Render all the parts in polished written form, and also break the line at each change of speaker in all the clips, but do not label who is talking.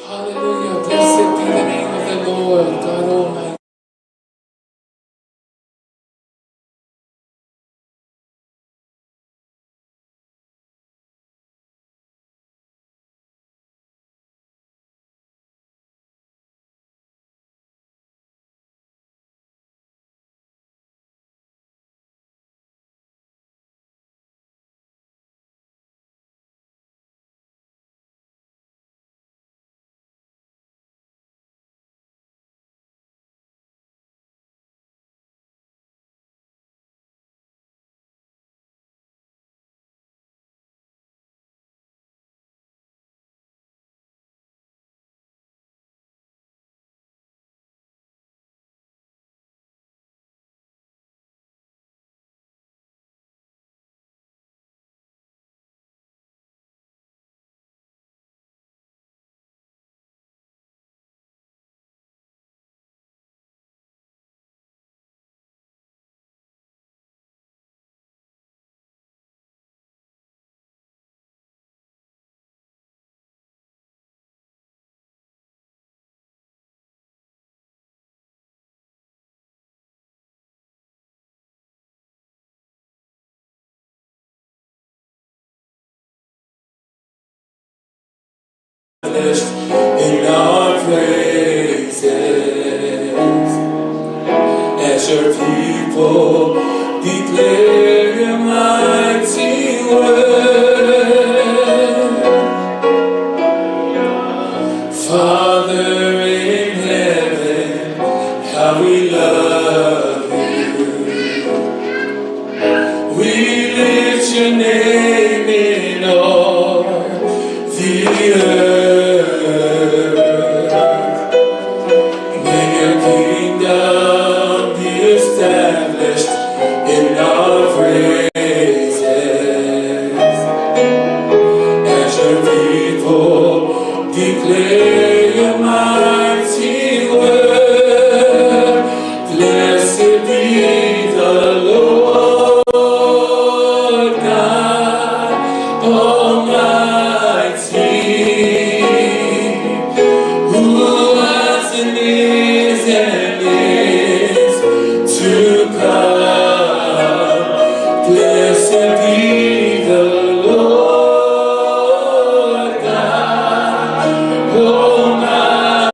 Hallelujah. Blessed be the name of the Lord God Almighty. In our praises, as your people declare your mighty word. Father in heaven, how we love you. We lift your name in all the earth. May your kingdom be established in our praises. As your people declare your mighty word, blessed be the Lord God Almighty, who was and is to come. Blessed be the Lord God Almighty.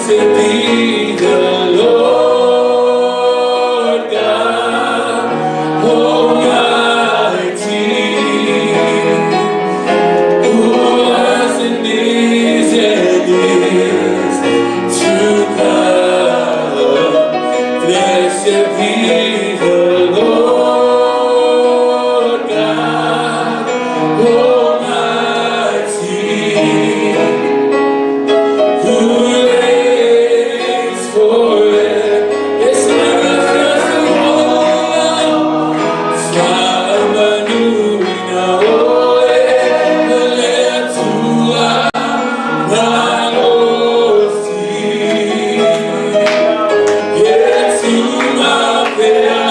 Blessed be the Lord God Almighty, who was and is to come. Blessed be the Lord God Almighty, who reigns forever. Yes, Faamanuina oe le Atua malosi. E tu ma pea.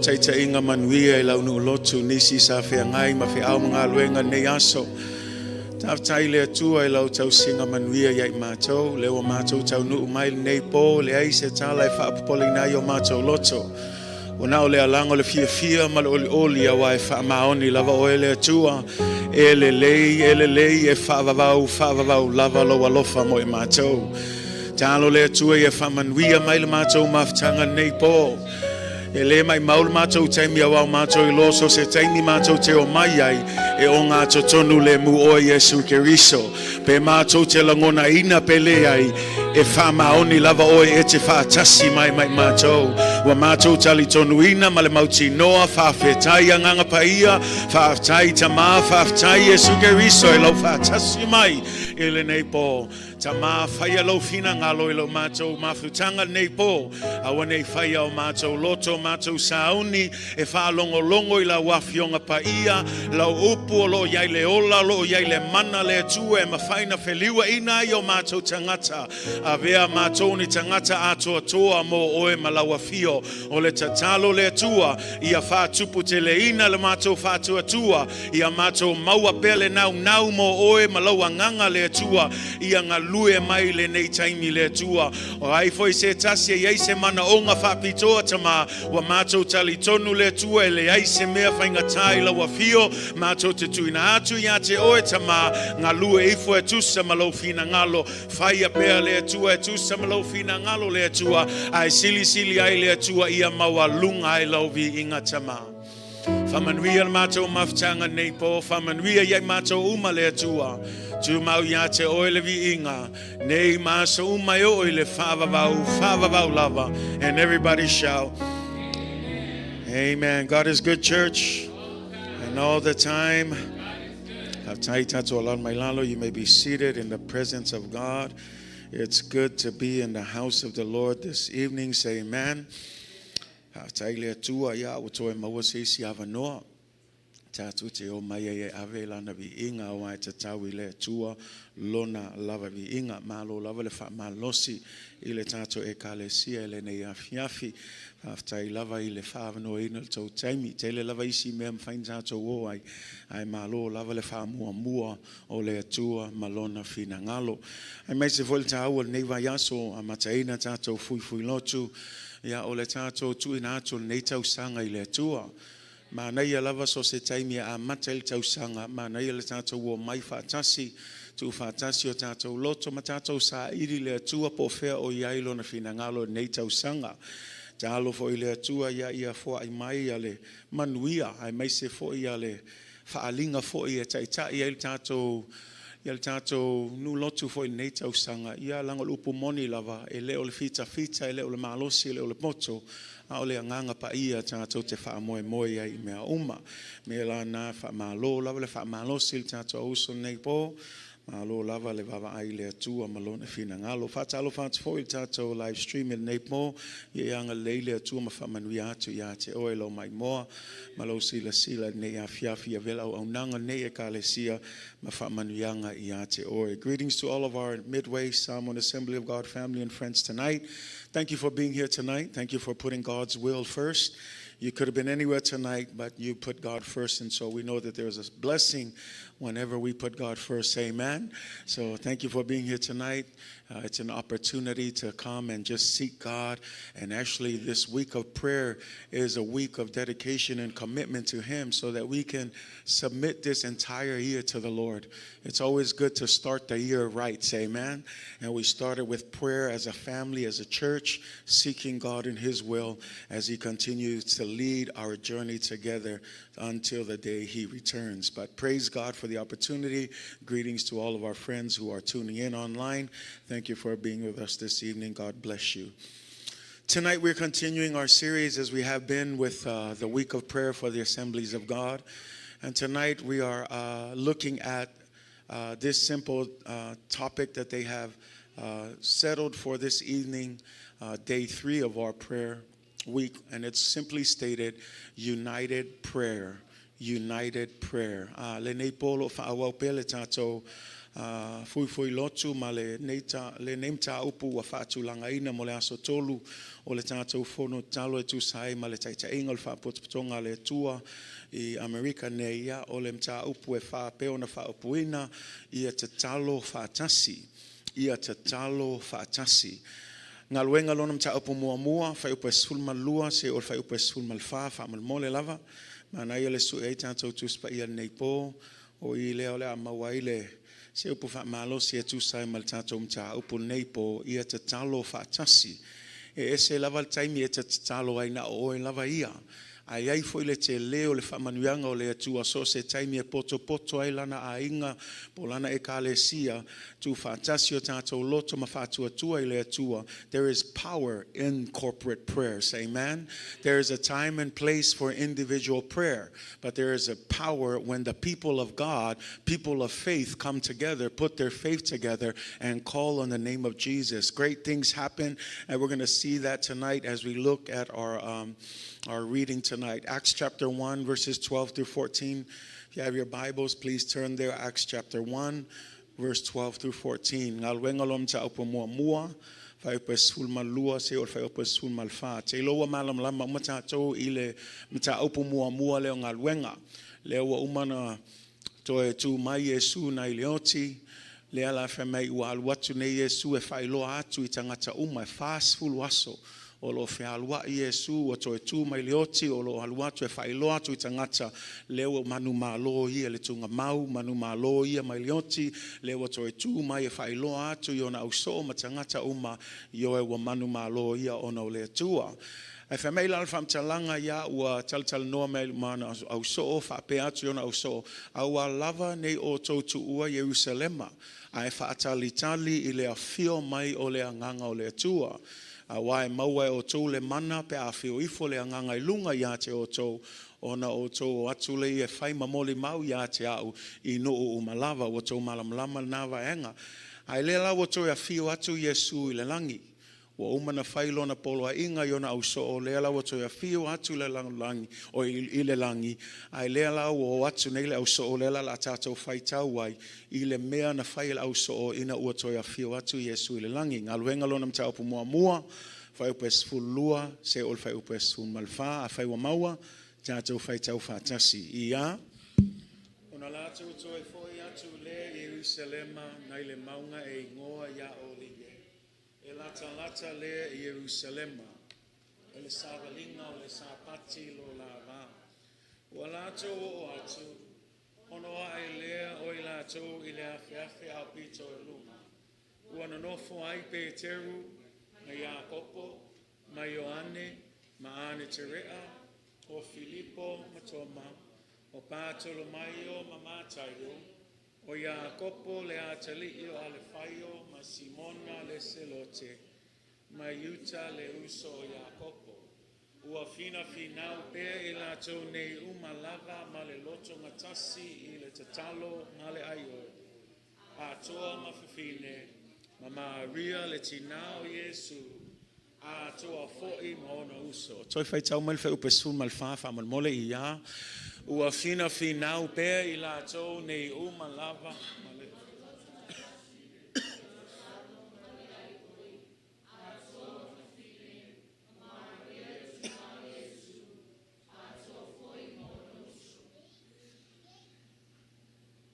Taitaiga manuia i lau nuulotu nisi sa feagai ma feau ma galuega lenei aso. Tafetai le Atua i lau tausiga manuia ia i matou, lea ua matou taunuu mai lenei po, leai se tala e faapopoleina ai o matou loto. Ua na o le alaga o le fiafia ma le olioli aua e faamaoni lava oe le Atua, e lelei, e lelei, e faavavau, faavavau lava lou alofa mo i matou. Talo le Atua ia faamanuia mai le matou mafutaga nei po. E le mai maul matou taimi au au matou i loso se taimi matou te o mai ai e o ngā totonu le mu oe Iesu Keriso. Pe matou te langona ina pe le ai E faamaoni lava oe e te faatasi mai ma i matou. Ua matou talitonuina ma le mautinoa, faafetai Agaga Paia, faafetai Tama, faafetai Iesu Keriso i lau faatasi mai i lenei po. Tama, faia lou finagalo i lo matou mafutaga lenei po. Aua nei faia o matou loto, matou sauni e faalogologo i lau afioga paia, lau upu o lo o i ai le ola, o lo o i ai le mana le Atua e mafai na feliuaina ai o matou tagata. Avea matou ni tagata atoatoa mo oe ma lau afio. O le tatalo le Atua, ia faatuputeleina le matou faatuatua, ia matou maua pea le naunau mo oe ma lau agaga le Atua, ia galue mai lenei taimi le Atua. O ai foi se tasi e i ai se manaoga faapitoa Tama, ua matou talitonu le Atua e leai se mea faigata i lau afio, matou te tuuina atu ia te oe Tama, galue ifo e tusa ma lou finagalo. Faia pea le Atua e tusa ma lou finagalo le Atua, ae silisili ai le Atua ia maualuga ai lau viiga Tama. Faamanuia le matou mafutaga nei po, faamanuia ia i matou uma le Atua. Tumau ia te oe le viiga, nei ma aso uma e oo i le faavavau, faavavau lava. And everybody shout, Amen. God is good, church. And all the time. You may be seated in the presence of God. It's good to be in the house of the Lord this evening. Say amen. Faafetai le Atua ia ua toe maua se isi avanoa. Tatou te omai ai e ave lana viiga aua e tatau i le Atua lona lava viiga. Malo lava le faamalosi i le tatou ekalesia i lenei afiafi. Faafetai lava i le faaavanoaina o le tou taimi. Tele lava isi mea mafai ona tatou o ai, ae malo lava le faamuamua o le Atua ma lona finagalo. Aemaise foi le taua o lenei vaiaso amataina tatou fuifui lotu, ia o le tatou tuuina atu o lenei tausaga i le Atua. Manaia lava so o se taimi e amata ai le tausaga, manaia le tatou omai faatasi, tuufaatasi o tatou loto ma tatou saili le Atua po o fea o i ai lona finagalo i lenei tausaga. Tatalo foi i le Atua ia ia foai mai ia le manuia, aemaise foi ia le faaaliga foi e taitai ai le tatou ia le tatou nuu lotu foi i lenei tausaga. Ia leaga o le upu moni lava, e le o le fitafita, e le o le malosi, e le o le poto, a o le Agaga Paia tatou te faamoemoe ai i mea uma. Mea la na, faamalo lava le faamalosi i le tatou auuso nei po. Malo lava le vaavaai i le Atua ma lona finagalo. Faatalofa atu foi i le tatou live stream i lenei po. Ia e agalelei le Atua ma faamanuia atu ia te oe lau maimoa ma lou silasila i lenei afiafi avea le auaunaga nei ekalesia ma faamanuiaga ia te oe. Greetings to all of our Midway Samoan Assembly of God family and friends tonight. Thank you for being here tonight. Thank you for putting God's will first. You could have been anywhere tonight, but you put God first. And so we know that there's a blessing whenever we put God first. Amen. So thank you for being here tonight. It's an opportunity to come and just seek God. And actually, this week of prayer is a week of dedication and commitment to Him so that we can submit this entire year to the Lord. It's always good to start the year right, say amen. And we started with prayer as a family, as a church, seeking God in His will as He continues to lead our journey together until the day He returns. But praise God for the opportunity. Greetings to all of our friends who are tuning in online. Thank you for being with us this evening. God bless you. Tonight we're continuing our series as we have been with the week of prayer for the Assemblies of God. And tonight we are looking at this simple topic that they have settled for this evening, day 3 of our prayer week. And it's simply stated, United Prayer. United Prayer. Lenei po o lo o faaauau pea le tatou fuifui lotu ma lenei mataupu ua faatulagaina mo le aso 3 o le tatou fono tatalo e tusa ai ma le taitaiga o le faapotopotoga a le Atua i Amerika nei. Ia o le mataupu e faapea ona faaupuina, ia tatalo faatasi. Ia tatalo faatasi. Galuega lona mataupu muamua, fuaiupu e 12 seia oo i le fuaiupu e 14, faamolemole lava. Manaia le sue ai tatou Tusi Paia lenei po, o i lea o le a maua ai le se upu faamalosi e tusa ai ma le tatou mataupu lenei po, ia tatalo faatasi. E ese lava le taimi e te tatalo ai na o oe lava ia. Ae i ai foi le tele o le faamanuiaga o le Atua so o se taimi e potopoto ai Lana aiga po o Lana Ekalesia, tuufaatasi o tatou loto ma faatuatua i le Atua. There is power in corporate prayer. Say amen. There is a time and place for individual prayer, but there is a power when the people of God, people of faith, come together, put their faith together, and call on the name of Jesus. Great things happen, and we're going to see that tonight as we look at our our reading tonight. Acts chapter 1, verses 12 through 14. If you have your Bibles, please turn there. Acts chapter 1, verse 12 through 14. Galuega loa mataupu muamua, fuaiupu e 12 seia oo i le fuaiupu e 14. Te iloa ua malamalama uma tatou i le mataupu muamua lea o galuega. Lea ua uma ona toe tu mai Iesu nai le oti, lea la fai mai ua alu atu nei Iesu e faailoa atu i tagata uma e 40 aso o lo o fealuai Iesu ua toe tu mai le oti o lo o alu atu e faailoa atu i tagata lea ua manumalo ia i le tugamau, manumalo ia mai le oti, lea ua toe tu mai e faailoa atu i ona ausoo ma tagata uma, ioe ua manumalo ia ona o le Atua. Ae fai mai la le faamatalaga ia ua talatalanoa mai ma ona ausoo, faapea atu i ona ausoo, Aua lava nei outou tuua Ierusalema, ae faatalitali i le afio mai o le Agaga o le Atua. Aua e maua e outou le mana pe a afio ifo le Agaga i luga ia te outou, ona outou o atu lea e fai ma molimau ia te au i nuu uma lava. Ua outou malamalama lena vaega. Ae lea la ua toe afio atu Iesu i le lagi. Ua uma ona fai lona poloaiga i ona ausoo, lea la ua toe afio atu i le lalolagi, o i le lagi, ae lea la ua o atu nei le ausoo, lea la o le a tatou faitau ai i le mea na fai e le ausoo ina ua toe afio atu Iesu i le lagi. Galuega lona mataupu muamua, fuaiupu e 12 seia oo i le fuaiupu e 14. Afai ua maua, tatou faitau faatasi. Ia. Ona latou toe foi atu lea i Ierusalema nai le mauga e igoa ia Olive. E latalata lea i Ierusalema, i le savaliga o le Sapati lo la va. Ua latou oo atu, ono ae lea o i latou i le afeafe aupito i luga. Ua nonofo ai Peteru, ma Iakopo, ma Ioane, ma Aneterea, o Filipo ma Toma, o Patolomaio ma Mataio, O Iakopo le atalii o Alefaio ma Simona le Selote, ma Iuta le uso o Iakopo. Ua finafinau pea i latou nei uma lava ma le loto gatasi i le tatalo ma le aioe, atoa ma fafine, ma Maria le tinā o Iesu, atoa foi ma ona uso. Toe faitau mai le fuaiupu e 14 faamolemole i a. Ua finafinau pea i latou nei uma lava ma le.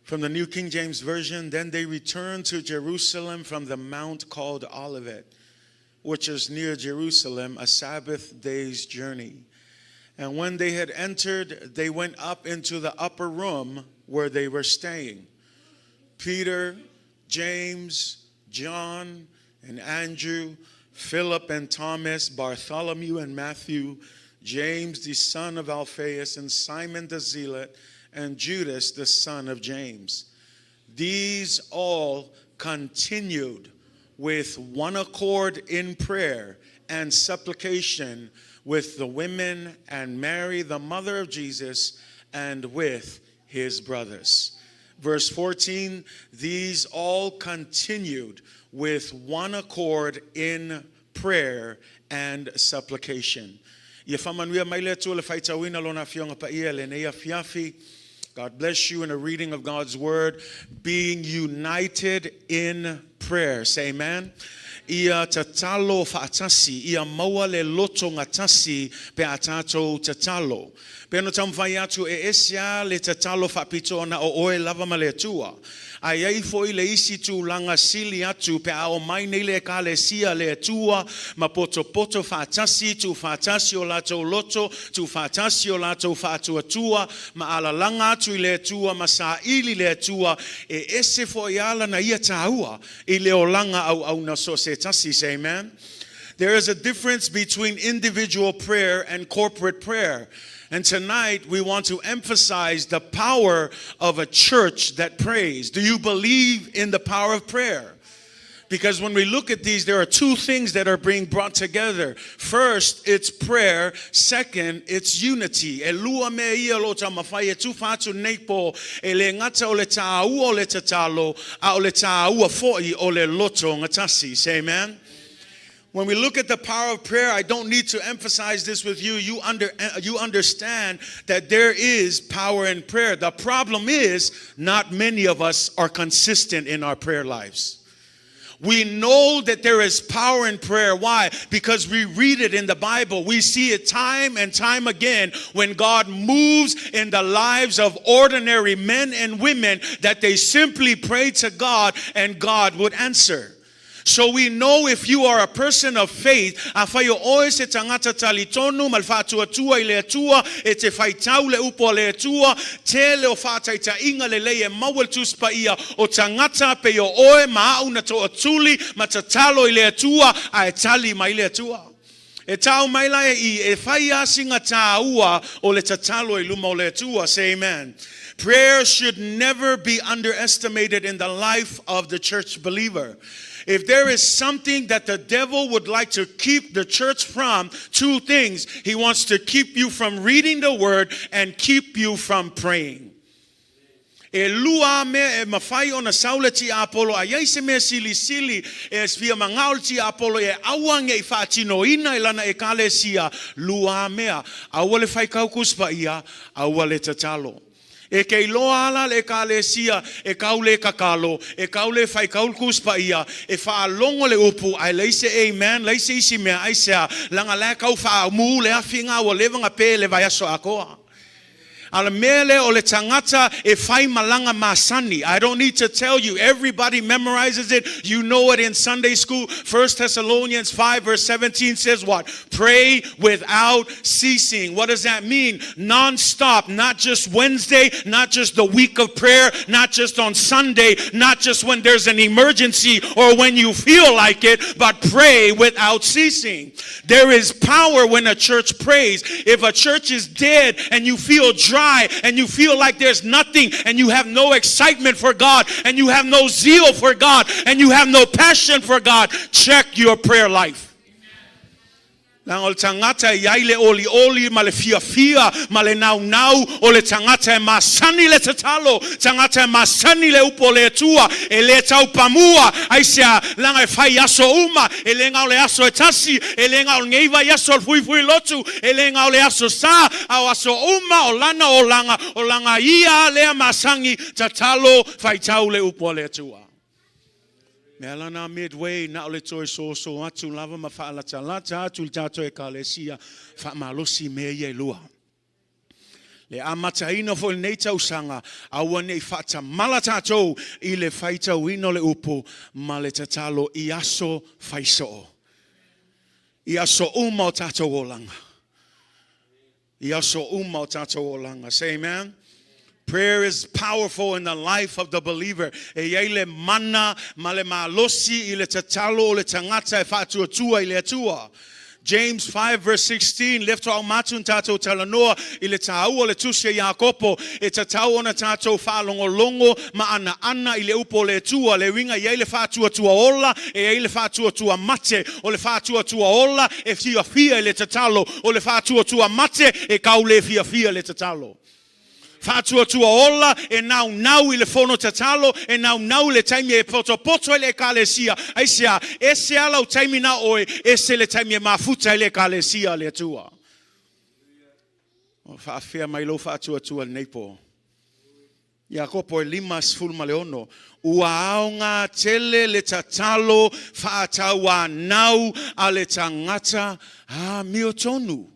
From the New King James Version, then they returned to Jerusalem from the mount called Olivet, which is near Jerusalem, a Sabbath day's journey. And when they had entered, they went up into the upper room where they were staying. Peter, James, John, and Andrew, Philip and Thomas, Bartholomew and Matthew, James the son of Alphaeus, and Simon the Zealot, and Judas the son of James. These all continued with one accord in prayer and supplication with the women and Mary, the mother of Jesus, and with his brothers. Verse 14 These all continued with one accord in prayer and supplication. Ia faamanuia mai le Atua i le faitauina o Lona Afioga Paia i lenei afiafi. God bless you in a reading of God's word, being united in prayer. Say amen. Ia tatalo faatasi, ia maua le loto gatasi pe a tatou tatalo. Pei ona taumafai atu, e ese lava le tatalo faapitoa na o oe lava ma le Atua. A i ai foi le isi tulaga sili atu pe a omai nei le Ekalesia a le Atua ma potopoto faatasi, tuufaatasi o latou loto, tuufaatasi o latou faatuatua, ma alalaga atu i le Atua ma saili le Atua, e ese foi lava lana ia taua i le olaga auauna so o se tasi. Say amen. There is a difference between individual prayer and corporate prayer. And tonight we want to emphasize the power of a church that prays. Do you believe in the power of prayer? Because when we look at these, there are two things that are being brought together. First, it's prayer. Second, it's unity. E lua mea ia o lo o taumafai e tufa atu nei po, e le gata o le tāua o le tatalo, a o le tāua foi o le loto gatasi. Say amen. When we look at the power of prayer, I don't need to emphasize this with you. You, under, you understand that there is power in prayer. The problem is, not many of us are consistent in our prayer lives. We know that there is power in prayer. Why? Because we read it in the Bible. We see it time and time again when God moves in the lives of ordinary men and women that they simply pray to God and God would answer. So we know if you are a person of faith, afai o oe se tagata talitonu ma le faatuatua i le Atua, e te faitau le upu a le Atua, tele o faataitaiga lelei e maua i le Tusi Paia o tagata pei o oe ma a'u na toatuli ma tatalo i le Atua ae tali mai le Atua. E tau mai la e i, e fai lava sina tāua o le tatalo i luma o le Atua. Say amen. Prayer should never be underestimated in the life of the church believer. If there is something that the devil would like to keep the church from, two things. He wants to keep you from reading the word and keep you from praying. E lua mea e mafai ona sau le tiapolo a iai se mea silisili e fia magao le tiapolo e aua nei faatinoina i lana ekalesia, lua mea, aua le faitau Tusi Paia, aua le tatalo. E ke iloa ala le ekalesia e kau le kakalo, e kau le faitau le Tusi Paia, e faalogo le upu, ae leai se amen, leai se isi mea, aisea, laga la e tau faamu le afi ga ua leva ona pe le vaiaso atoa. A le mea lea o le tagata e fai malaga masani. I don't need to tell you. Everybody memorizes it. You know it in Sunday school. 1 Thessalonians 5 verse 17 says what? Pray without ceasing. What does that mean? Non-stop. Not just Wednesday, not just the week of prayer, not just on Sunday, not just when there's an emergency or when you feel like it, but pray without ceasing. There is power when a church prays. If a church is dead and you feel dry and you feel like there's nothing and you have no excitement for God and you have no zeal for God and you have no passion for God, check your prayer life. Leaga o le tagata e i ai le olioli ma le fiafia ma le naunau o le tagata e masani le tatalo, tagata e masani le upu o le Atua, e le taupamua, aisea, laga e fai aso uma, e le gao le aso e tasi, e le gao lenei vaiaso o le fuifui lotu, e le gao le aso sa, a o aso uma o lana olaga, o laga ia lea masani, tatalo, faitau le upu a le Atua. Mea lana Midway, na o le toe soso atu lava ma faalatalata atu i le tatou ekalesia, faamalosi mea ia e lua. Le amataina foi o lenei tausaga, aua ne i faatamala tatou i le faitauina o le upu ma le tatalo i aso faisoo. I aso uma o tatou olaga. I aso uma o tatou olaga. Say amen. Prayer is powerful in the life of the believer. E i ai le mana ma le malosi i le tatalo o le tagata e faatuatua i le Atua. James 5 verse 16, lea faatoa uma atu na tatou talanoa i le tāua o le tusi a Iakopo, e tatau ona tatou faalogologo ma anaana i le upu o le Atua, le uiga e i ai le faatuatua ola, e i ai le faatuatua mate. O le faatuatua ola e fiafia i le tatalo, o le faatuatua mate e kau le fiafia i le tatalo. Faatuatua ola e naunau i le fono tatalo, e naunau i le taimi e potopoto ai le ekalesia. Aisea? Ese lava lau taimi na oe, ese le taimi e mafuta ai le ekalesia a le Atua. O faafefea mai lou faatuatua i lenei po? Iakopo e 56, Ua aoga tele le tatalo faatauanau a le tagata amiotonu.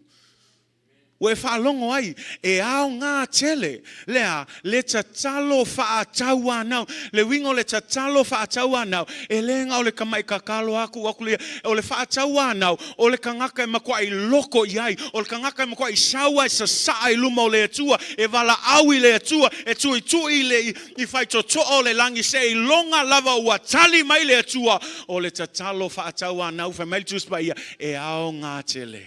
Ua e faalogo ai, e aoga tele le a? Le tatalo faatauanau. Le uiga o le tatalo faatauanau, e le na o le tamaʻi tatalo a tuu atu lea. O le faatauanau, o le tagata e matuaʻi loko i ai, o le tagata e matuaʻi sau a e sasaa i luma o le Atua, e valaau i le Atua, e tuitui i le i faitotoa o le lagi seiloga lava ua tali mai le Atua. O le tatalo faatauanau, fai mai le Tusi Paia, e aoga tele.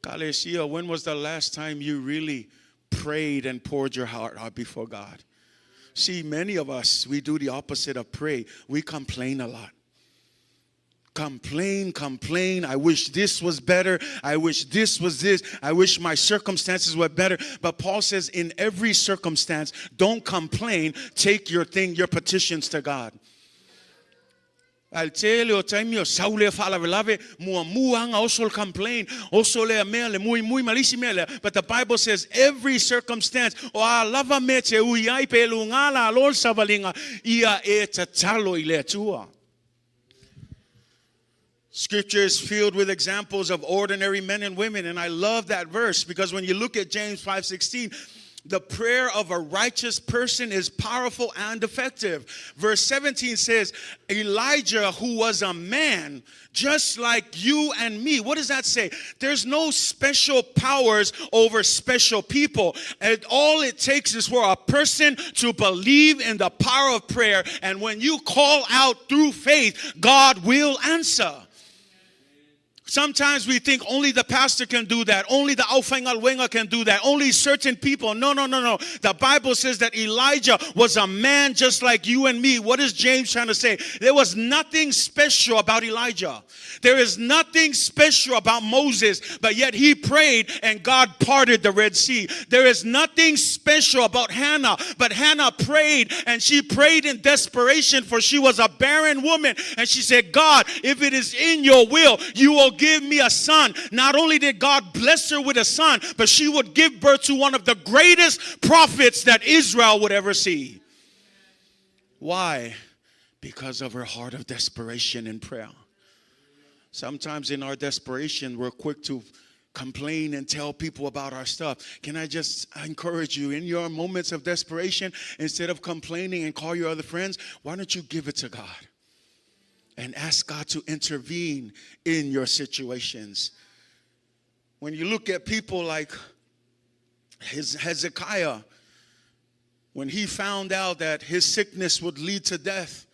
Ekalesia, when was the last time you really prayed and poured your heart out before God? See, many of us, we do the opposite of pray. We complain a lot. Complain, complain. I wish this was better. I wish this was this. I wish my circumstances were better. But Paul says, in every circumstance, don't complain. Take your thing, your petitions to God. Ae le tele o taimi o sau lea faalavelave, muamua aga oso le complain, oso lea mea, le muimui ma le isi mea lea. But the Bible says every circumstance, o a lava mea e te ui ai pe luga lalo le savaliga, ia e tatalo i le Atua. Scripture is filled with examples of ordinary men and women, and I love that verse because when you look at James 5:16, the prayer of a righteous person is powerful and effective. Verse 17 says, Elijah, who was a man, just like you and me. What does that say? There's no special powers over special people. And all it takes is for a person to believe in the power of prayer. And when you call out through faith, God will answer. Sometimes we think only the pastor can do that, only the aufaigaluega can do that, only certain people. No, no, no, no. The Bible says that Elijah was a man just like you and me. What is James trying to say? There was nothing special about Elijah. There is nothing special about Moses, but yet he prayed and God parted the Red Sea. There is nothing special about Hannah, but Hannah prayed and she prayed in desperation for she was a barren woman. And she said, God, if it is in your will, you will give me a son. Not only did God bless her with a son, but she would give birth to one of the greatest prophets that Israel would ever see. Why? Because of her heart of desperation in prayer. Sometimes in our desperation, we're quick to complain and tell people about our stuff. Can I just encourage you in your moments of desperation, instead of complaining and call your other friends, why don't you give it to God and ask God to intervene in your situations? When you look at people like his Hezekiah, when he found out that his sickness would lead to death,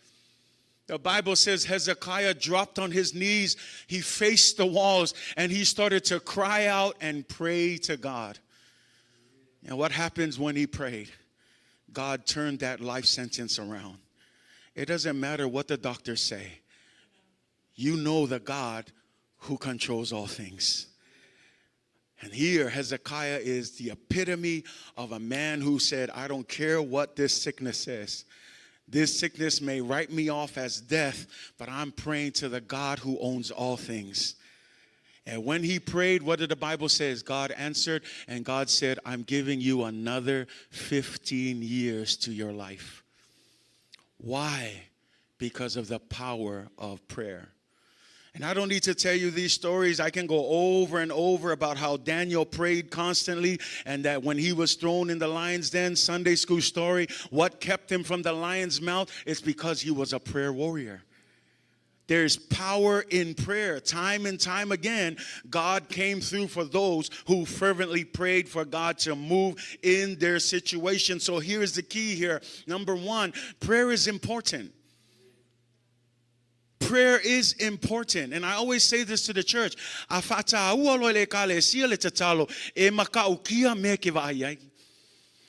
the Bible says Hezekiah dropped on his knees, he faced the walls, and he started to cry out and pray to God. And what happens when he prayed? God turned that life sentence around. It doesn't matter what the doctors say. You know the God who controls all things. And here, Hezekiah is the epitome of a man who said, I don't care what this sickness is. This sickness may write me off as death, but I'm praying to the God who owns all things. And when he prayed, what did the Bible say? God answered, and God said, I'm giving you another 15 years to your life. Why? Because of the power of prayer. And I don't need to tell you these stories. I can go over and over about how Daniel prayed constantly and that when he was thrown in the lion's den, Sunday school story, what kept him from the lion's mouth is because he was a prayer warrior. There's power in prayer. Time and time again, God came through for those who fervently prayed for God to move in their situation. So here's the key here. Number one, prayer is important. Prayer is important. And I always say this to the church. A faataua loa e le ekalesia le tatalo, e matautia mea e te vaai ai.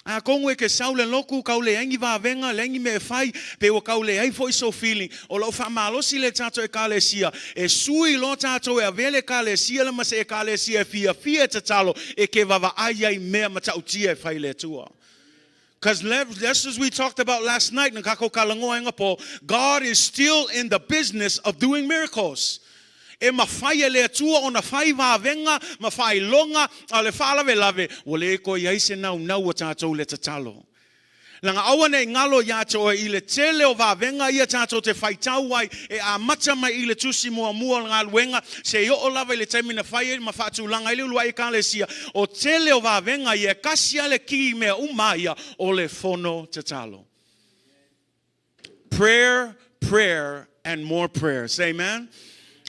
Atonu e te sau i le lotu, tau leai ni vavega, leai ni mea e fai, pe ua tau leai foi sou feeling. O lou faamalosi lea i le tatou ekalesia, e sui loa tatou e avea le ekalesia lea ma se ekalesia e fiafia e tatalo, e te vaavaai ai i mea matautia e fai e le Atua. Because just as we talked about last night, na tatou talanoa anapo, God is still in the business of doing miracles. E mafai e le Atua ona fai vavega ma faailoga a o le faalavelave, ua le toe i ai se naunau o tatou i le tatalo. Leaga aua ne i galo iā te oe i le tele o vavega ia tatou te faitau ai e amata mai i le tusi muamua o le galuega seia oo lava i le taimi na fai ai ma faatulaga ai le uluai ekalesia. O tele o vavega ia e kasi lava le ki i mea uma ia o le fono tatalo. Prayer, prayer and more prayer. Say amen.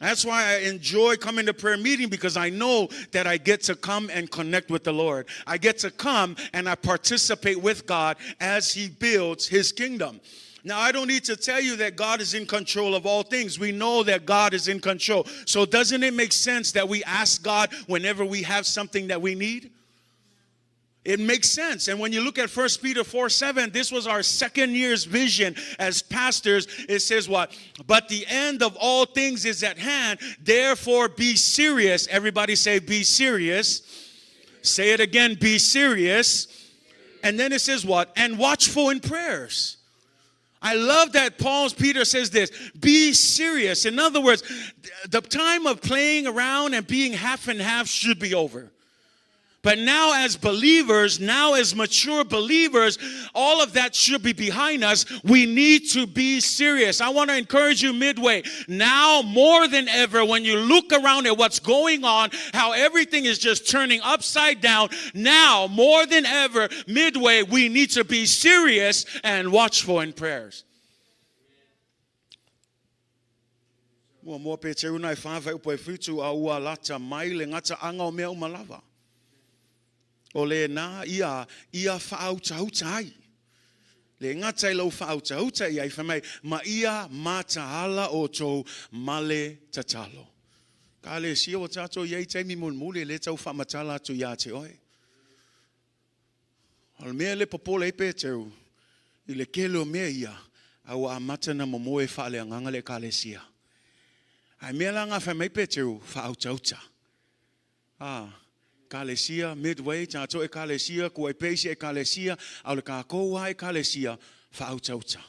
That's why I enjoy coming to prayer meeting because I know that I get to come and connect with the Lord. I get to come and I participate with God as He builds His kingdom. Now, I don't need to tell you that God is in control of all things. We know that God is in control. So, doesn't it make sense that we ask God whenever we have something that we need? It makes sense. And when you look at 1 Peter 4 7, this was our second year's vision as pastors. It says what? But the end of all things is at hand. Therefore, be serious. Everybody say, be serious. Say it again, be serious. And then it says what? And watchful in prayers. I love that Paul's Peter says this be serious. In other words, the time of playing around and being half and half should be over. But now, as believers, now as mature believers, all of that should be behind us. We need to be serious. I want to encourage you midway. Now, more than ever, when you look around at what's going on, how everything is just turning upside down, now, more than ever, midway, we need to be serious and watchful in prayers. Muamua Peteru nai whā whai upo e whitu a ua lata mai le gata'aga o mea uma lava. O lena ia ia faautauta ai. Le gata i lou faautauta i ai fai mai ma ia mataala outou ma le tatalo. Ka le sia ua tatou i ai taimi mulimuli e le tau faamatala atu iā te oe. O le mea le popole ai Peteru i le tele o mea ia, a ua amata na momoe faaleagaga le ekalesia. Ae mea la nga fai mai Peteru, faautauta. A, ekalesia, Midway, tatou ekalesia, kuai pea isi ekalesia, a o le kakou a ekalesia, faautauta.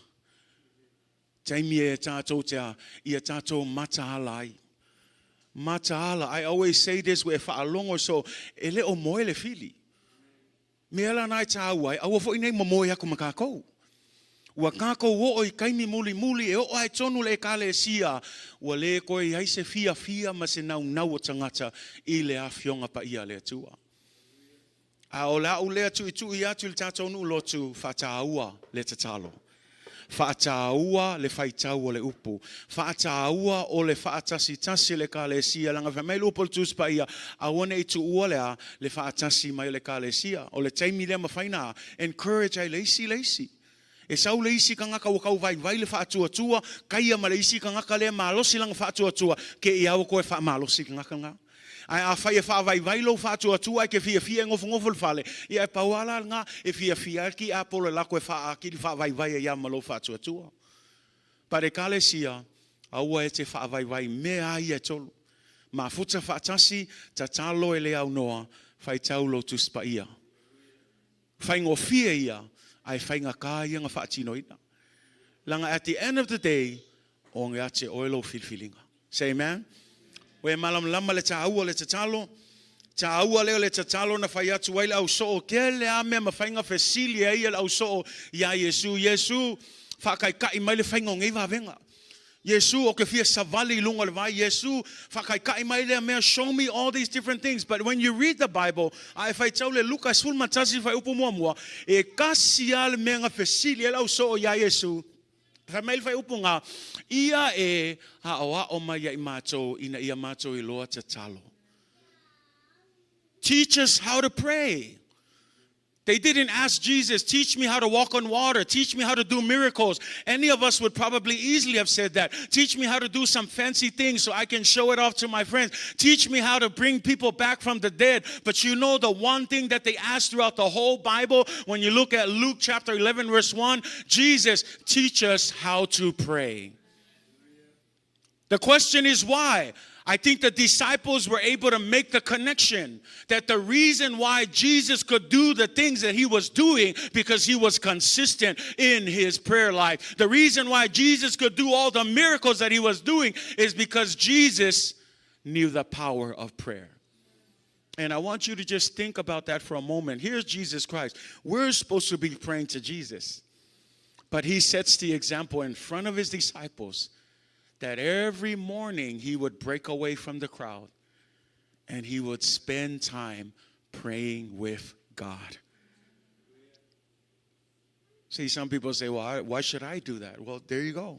Taimi e tatou te a, ia tatou mataala ai. Mataala, I always say this, ua e faalogo so, e le o moe le fili. Mea la na e tāua ai, aua foi nei momoe aku ma kākou. Ua kākou oo i kaimi mulimuli e oo ae tonu le ekalesia, ua le koe i ai se fiafia ma se naunau o tagata i le afioga paia a le Atua. A o le a'u lea tuitui atu i le tatou nuu lotu, faataua le tatalo. Faataua le faitau o le upu. Faataua o le faatasitasi o le Ekalesia, leaga fai mai le upu o le Tusi Paia, aua ne i tuua le a? Le faatasi mai o le Ekalesia. O le taimi lea mafai na encourage ai le isi i le isi. E sau le isi tagata ua tau vaivai le faatuatua, kaia ma le isi tagata lea malosi lana faatuatua, ke i aua koe faamalosi i le tagata lena. Ae afai e faavaivai lou faatuatua ae ke fiafia e nofonofo i le fale, ia e pau lava la lena e fiafia ai le tiapolo e lako e faaakili faavaivai ai lava ma lou faatuatua. But Ekalesia, aua e te faavaivai mea lava ia e tolu. Mafuta faatasi, tatalo e le aunoa, faitau lou Tusi Paia. Faigofie ia, ae faigata ia na faatinoina. Leaga at the end of the day, o ia te oe lou filifiliga. Say amen. Ua e malamalama le taua o le tatalo? Taua lea o le tatalo na fai atu ai le au soo. Tele lava mea mafai na fesili ai le au soo iā Iesu. Iesu, faataitai mai le faiga o nei vavega. Iesu, ou te fia savali i luga o le vai. Iesu, faataitai mai lea mea, show me all these different things. But when you read the Bible, a e faitau le Luka 11 fuaiupu muamua, e tasi lava le mea na fesili ai le au soo iā Iesu, fai mai le fuaiupu na, Ia e aʻoaʻo mai ia i matou ina ia matou iloa tatalo. Teach us how to pray. They didn't ask Jesus, teach me how to walk on water, teach me how to do miracles. Any of us would probably easily have said that. Teach me how to do some fancy things so I can show it off to my friends. Teach me how to bring people back from the dead. But you know the one thing that they asked throughout the whole Bible, when you look at Luke chapter 11 verse 1, Jesus, teach us how to pray. The question is why? I think the disciples were able to make the connection that the reason why Jesus could do the things that he was doing because he was consistent in his prayer life. The reason why Jesus could do all the miracles that he was doing is because Jesus knew the power of prayer. And I want you to just think about that for a moment. Here's Jesus Christ. We're supposed to be praying to Jesus. But he sets the example in front of his disciples that every morning he would break away from the crowd and he would spend time praying with God. See, some people say, well, why should I do that? Well, there you go.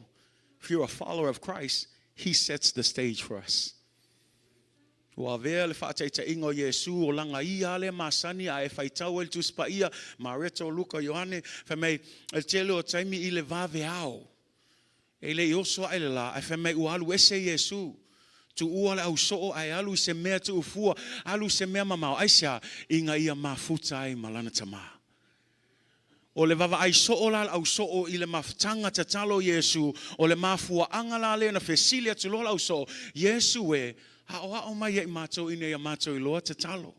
If you're a follower of Christ, he sets the stage for us. Ua avea le faataitaiga o Iesu o lana ia lea masani a e faitau ai le Tusi Paia, Mareto, Luka, Ioane, fai mai, le tele o taimi i le vaveao, e le i oso aʻe le lā, ae fai mai ua alu ese Iesu, tuua le ausoo ae alu i se mea tuufua, alu i se mea mamao, aisea? Ina ia mafuta ai ma lana Tama. O le vaavaai soo la le ausoo i le mafutaga tatalo o Iesu, o le mafuaaga la lea na fesili atu loa le ausoo, Iesu e, aoao mai ia i matou ina ia matou iloa tatalo.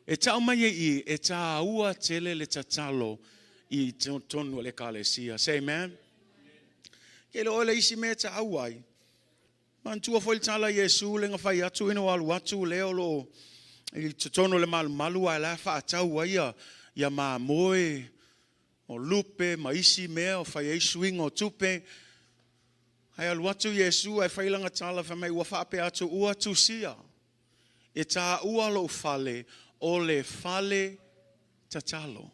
E tau mai ai i, e tāua tele le tatalo i totonu o le Ekalesia. Say amen. Ke le oe le isi mea e tāua ai. Manatua foi le tala a Iesu le na fai atu ina ua alu atu lea o loo i totonu o le malumalu ae la e faatau ai ia ia mamoe o lupe ma isi mea o fai ai suiga o tupe. Ae alu atu Iesu ae fai lana tala fai mai ua faapea atu ua tusia e taua lou fale o le fale tatalo.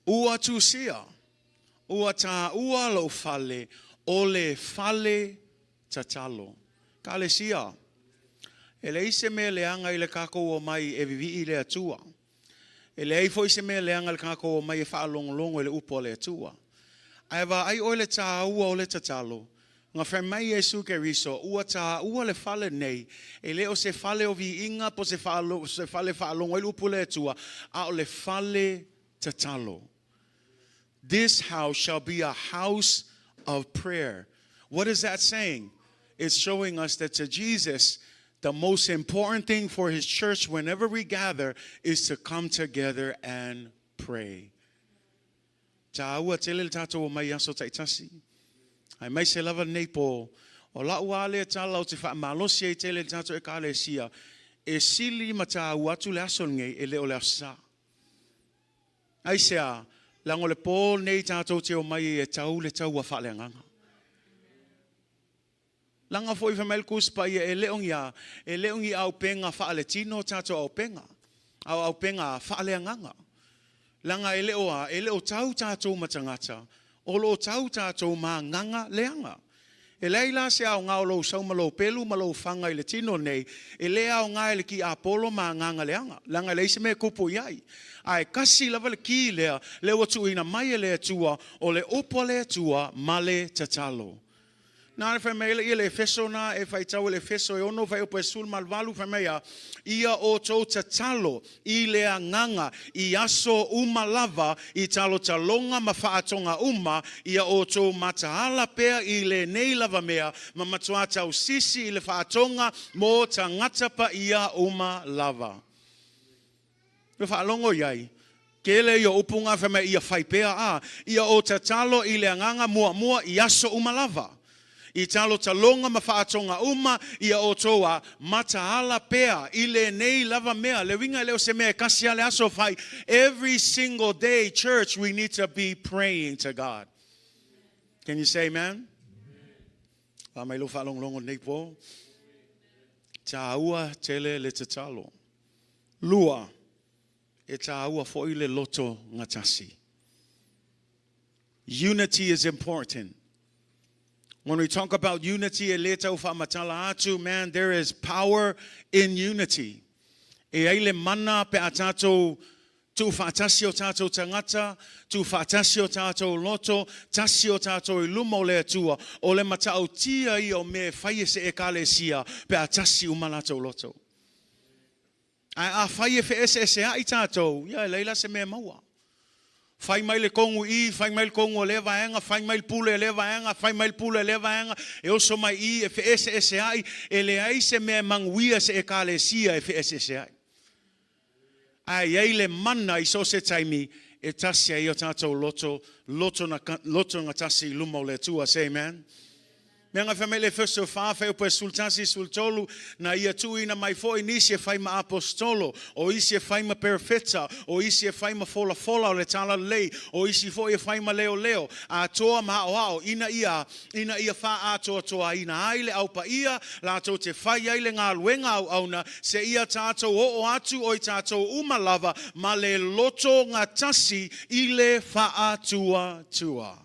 Ua tusia, ua taua lou fale o le fale tatalo. Kalesia, e leai se mea leaga i le kakou omai e vivii i le Atua. E leai foi se mea leaga i le kakou omai e faalogologo i le upu a le Atua. Ae vaai oe le taua o le tatalo. Na fai mai Iesu Keriso, ua taua le fale nei, e le o se fale o viiga po se fale e faalogo ai le upu a le Atua, a o le fale tatalo. This house shall be a house of prayer. What is that saying? It's showing us that to Jesus, the most important thing for his church whenever we gather is to come together and pray. Tāua tele le tātou omai i aso taitasi. Aemaise lava lenei pō, o la'u a lea tala ou te faamalosi ai tele i le tatou Ekalesia, e sili ma tāua atu le aso lenei e le o le Aso Sa. Aisea? Leaga o le pō lenei tatou te omai ai e tau le taua faaleagaga. Leaga foi fai mai le Tusi Paia e le o ni a, e le o ni auupega faaletino tatou auupega, a o auupega faaleagaga. Leaga e le o a, e le o tau tatou ma tagata, o lo o tau tatou ma agaga leaga. E leai la se aoga o lou sau ma lou pelu ma lou faga i le tino nei, e le aoga i le tiapolo ma agaga leaga, leaga e leai se mea e kupu i ai. Ae kasi lava le ki lea, lea ua tuuina mai e le Atua, o le upu a le Atua ma le tatalo. Na le fai mai ai ia le Efeso na e faitau e le Efeso e ono fuaiupu e 18 fai mai a ia outou tatalo i le agaga i aso uma lava i talotaloga ma faatoga uma ia outou mataala pea i lenei lava mea ma matuā tausisi i le faatoga mo tagata paia uma lava. Ua faalogo i ai, tele ia upu nga fai mai ia fai pea a, ia o tatalo i le agaga muamua i aso uma lava. I talotaloga ma faatoga uma ia outou a mataala pea i lenei lava mea. Le uiga e le o se mea e kasi a le aso fai. Every single day, church, we need to be praying to God. Can you say amen? Fa mai lou faalogologo lenei po. Tāua tele le tatalo. Lua, e tāua foi le loto gatasi. Unity is important. When we talk about unity, e le tau faamatala atu, man, there is power in unity. E ai le mana pe a tātou tuufaatasi o tātou tagata, tuufaatasi o tātou loto, tasi o tātou i luma o le Atua, o le matautia ia o mea e fai e se Ekalesia pe a tasi uma latou loto. Ae afai e feeseeseaʻi tatou, ia e leai la se mea e maua. Fai mai le kogu i, fai mai le kogu o lea vaega, fai mai le pule a lea vaega, fai mai le pule a lea vaega, e oso mai i, e feeseeseaʻi, e leai se mea e manuia se Ekalesia e feeseeseaʻi. Ae i ai le mana i so o se taimi e tasi ai o tatou loto, loto, loto gatasi i luma o le Atua. Say amen. Mea nga fai mai le Efeso 4 fuaiupu e 11 13, na ia tuuina mai foi nisi e fai ma aposetolo, o isi e fai ma perofeta, o isi e fai ma folafola o le talalelei, o isi foi e fai ma leoleo, atoa ma aoao, ina ia, ina ia faaatoatoaina ai le Au Paia, latou te fai ai le galuega auauna, seia tatou oo atu o i tatou uma lava ma le loto gatasi i le faatuatua.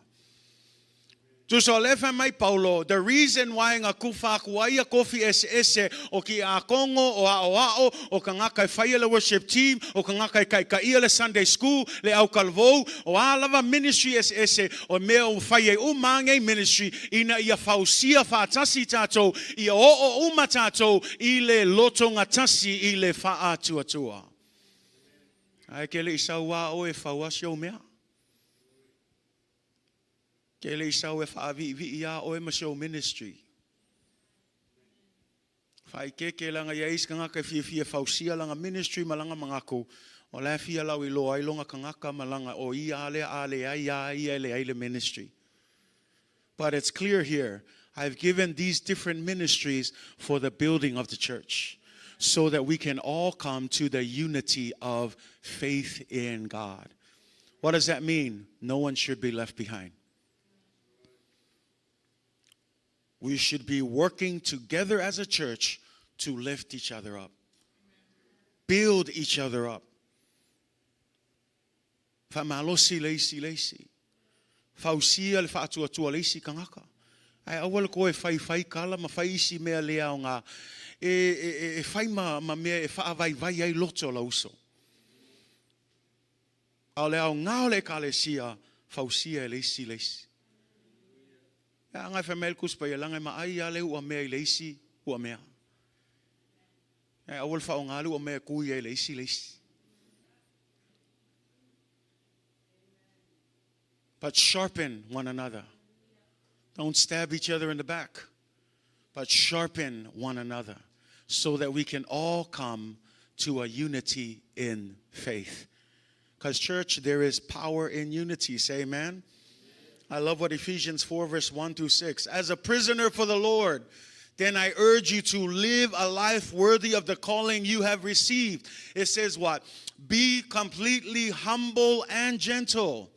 Tusa o lea fai mai Paulo, the reason why nga kufa aku ai ia kofi eseese o kiakono, o aoao, o kangaka e faia le worship team, o kangaka e kaikaia le Sunday school, le aukalvou, o a lava ministry eseese, o mea o fai ai uma nei ministry, ina ia fausia faatasi tatou, ia oo uma tatou i le loto gatasi i le faatuatua. Ae ke le i sau a oe e fauasi ou mea. Ke le i sau e faaviivii a oe ma si ou ministry. Faaikeeke laga ia isi kangaka e fiafia fausia lana ministry ma lana manatu, o la e fia lauiloa ai lona kangaka ma lana o ia a lea a leai a ia e leai le ministry. But it's clear here, I've given these different ministries for the building of the church, so that we can all come to the unity of faith in God. What does that mean? No one should be left behind. We should be working together as a church to lift each other up, build each other up. Faamalosi le isi le isi. Fausia le faatuatua le isi kangaka. Ae aua le koe faifai kala ma fai isi mea le aoga e fai ma mea e faavaivai ai loto o lau uso. A o le aoga o le ekalesia, fausia e le isi le isi. E aga e fai mai le Tusi Paia, laga e maai lava le uamea i le isi uamea. Ae aua le faaaoga le uamea e tui ai e le isi le isi. But sharpen one another. Don't stab each other in the back, but sharpen one another so that we can all come to a unity in faith. Because, church, there is power in unity. Say amen. I love what Ephesians 4, verse 1 through 6. As a prisoner for the Lord, then I urge you to live a life worthy of the calling you have received. It says what? Be completely humble and gentle.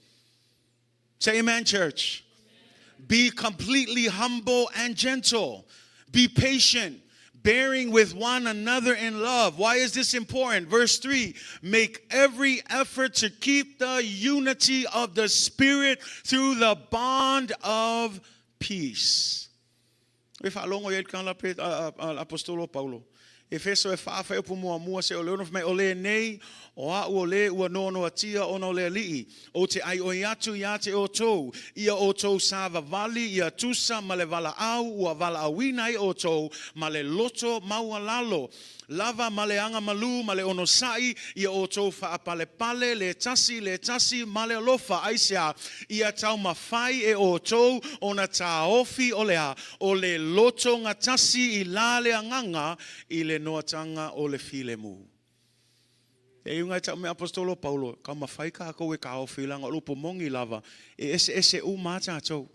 Say amen, church. Amen. Be completely humble and gentle. Be patient, bearing with one another in love. Why is this important? Verse 3, make every effort to keep the unity of the Spirit through the bond of peace. E faalogo i ai le tala a Apostolo Paulo. Efeso e 4 fuaiupu muamua seia oo i le 6 fai mai, O lenei, o a'u o le ua noanoatia ona o le Alii, ou te ʻaiʻoi atu iā te ʻoutou, ia ʻoutou savavali ia tusa ma le valaau ua valaauina ai ʻoutou ma le loto maualalo lava ma le agamalu ma le onosai, ia ʻoutou faapalepale le tasi le tasi ma le alofa, aisea, ia taumafai e ʻoutou ona taofi o le a, o le loto gatasi i la le agaga i le noataga o le filemu. E iuga e ta'u mea Aposetolo Paulo, taumafai kākou e taofi leaga o le upu moni lava, e eseese uma a tatou.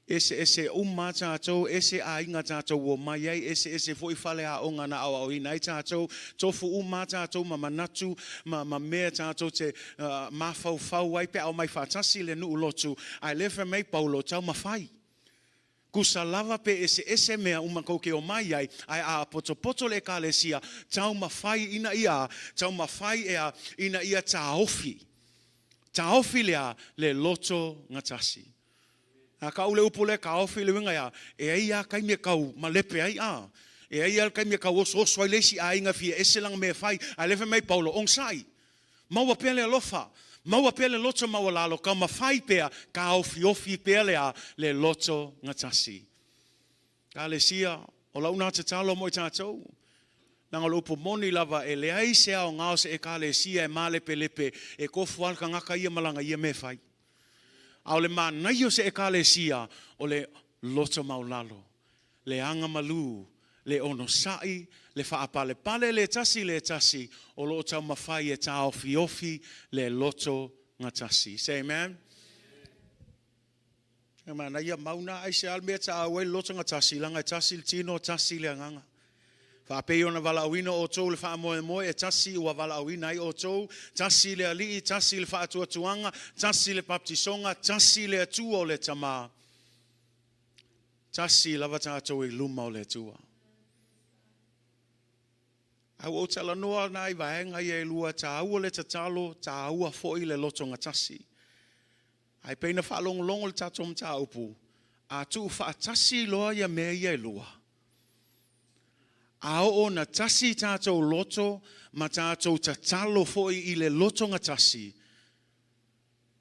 Eseese uma a tatou, ese aiga tatou ua omai ai, eseese foi faleaoga na aoaoina ai tatou, tofu uma a tatou ma manatu ma mea tatou te mafaufau ai pe a omai faatasi i le nuu lotu, ae lea fai mai Paulo, taumafai. Tusa lava pe eseese mea uma tou te omai ai, ae a potopoto le ekalesia, taumafai ina ia, taumafai ea ina ia taofi. Taofi lea le loto gatasi. A kau le upu lea taofi le uiga ea, e ai a taimi e tau malepe ai a. E ai a le taimi e tau osooso ai le isi aiga e fia ese lana mea e fai, ae lea fai mai Paulo, onosai. Maua pea le alofa, maua pea le loto maualalo, taumafai pea, taofiofi pea le a, le loto gatasi. Ekalesia, o lau na tatalo mo i tatou, leaga o le upu moni lava, e leai se aoga o se ekalesia e malepelepe e tofu lava le tagata ia ma lana ia mea e fai. A o le manaia o se ekalesia, o le loto maualalo, le agamalu, le onosai, le faapalepale le tasi le tasi, o lo o taumafai e taofiofi le loto gatasi. Say amen. E manaia mau na aisea le mea e taau ai le lotogatasi, leaga e tasi le tino, tasi le agaga. Faapei ona valaauina outou i le faamoemoe e tasi ua valaauina ai outou, tasi le Alii, tasi le faatuatuaga, tasi le baptisoga, tasi le Atua o le Tama, tasi lava tatou i luma o le Atua. Ae ua ou talanoa na i vaega ia e lua, taua le tatalo, taua foi le lotogatasi. Ae pei na faalogologo le tatou mataupu, a tuufaatasi loa ia mea ia e lua, a oo na tasi tatou loto ma tatou tatalo foi i le lotogatasi,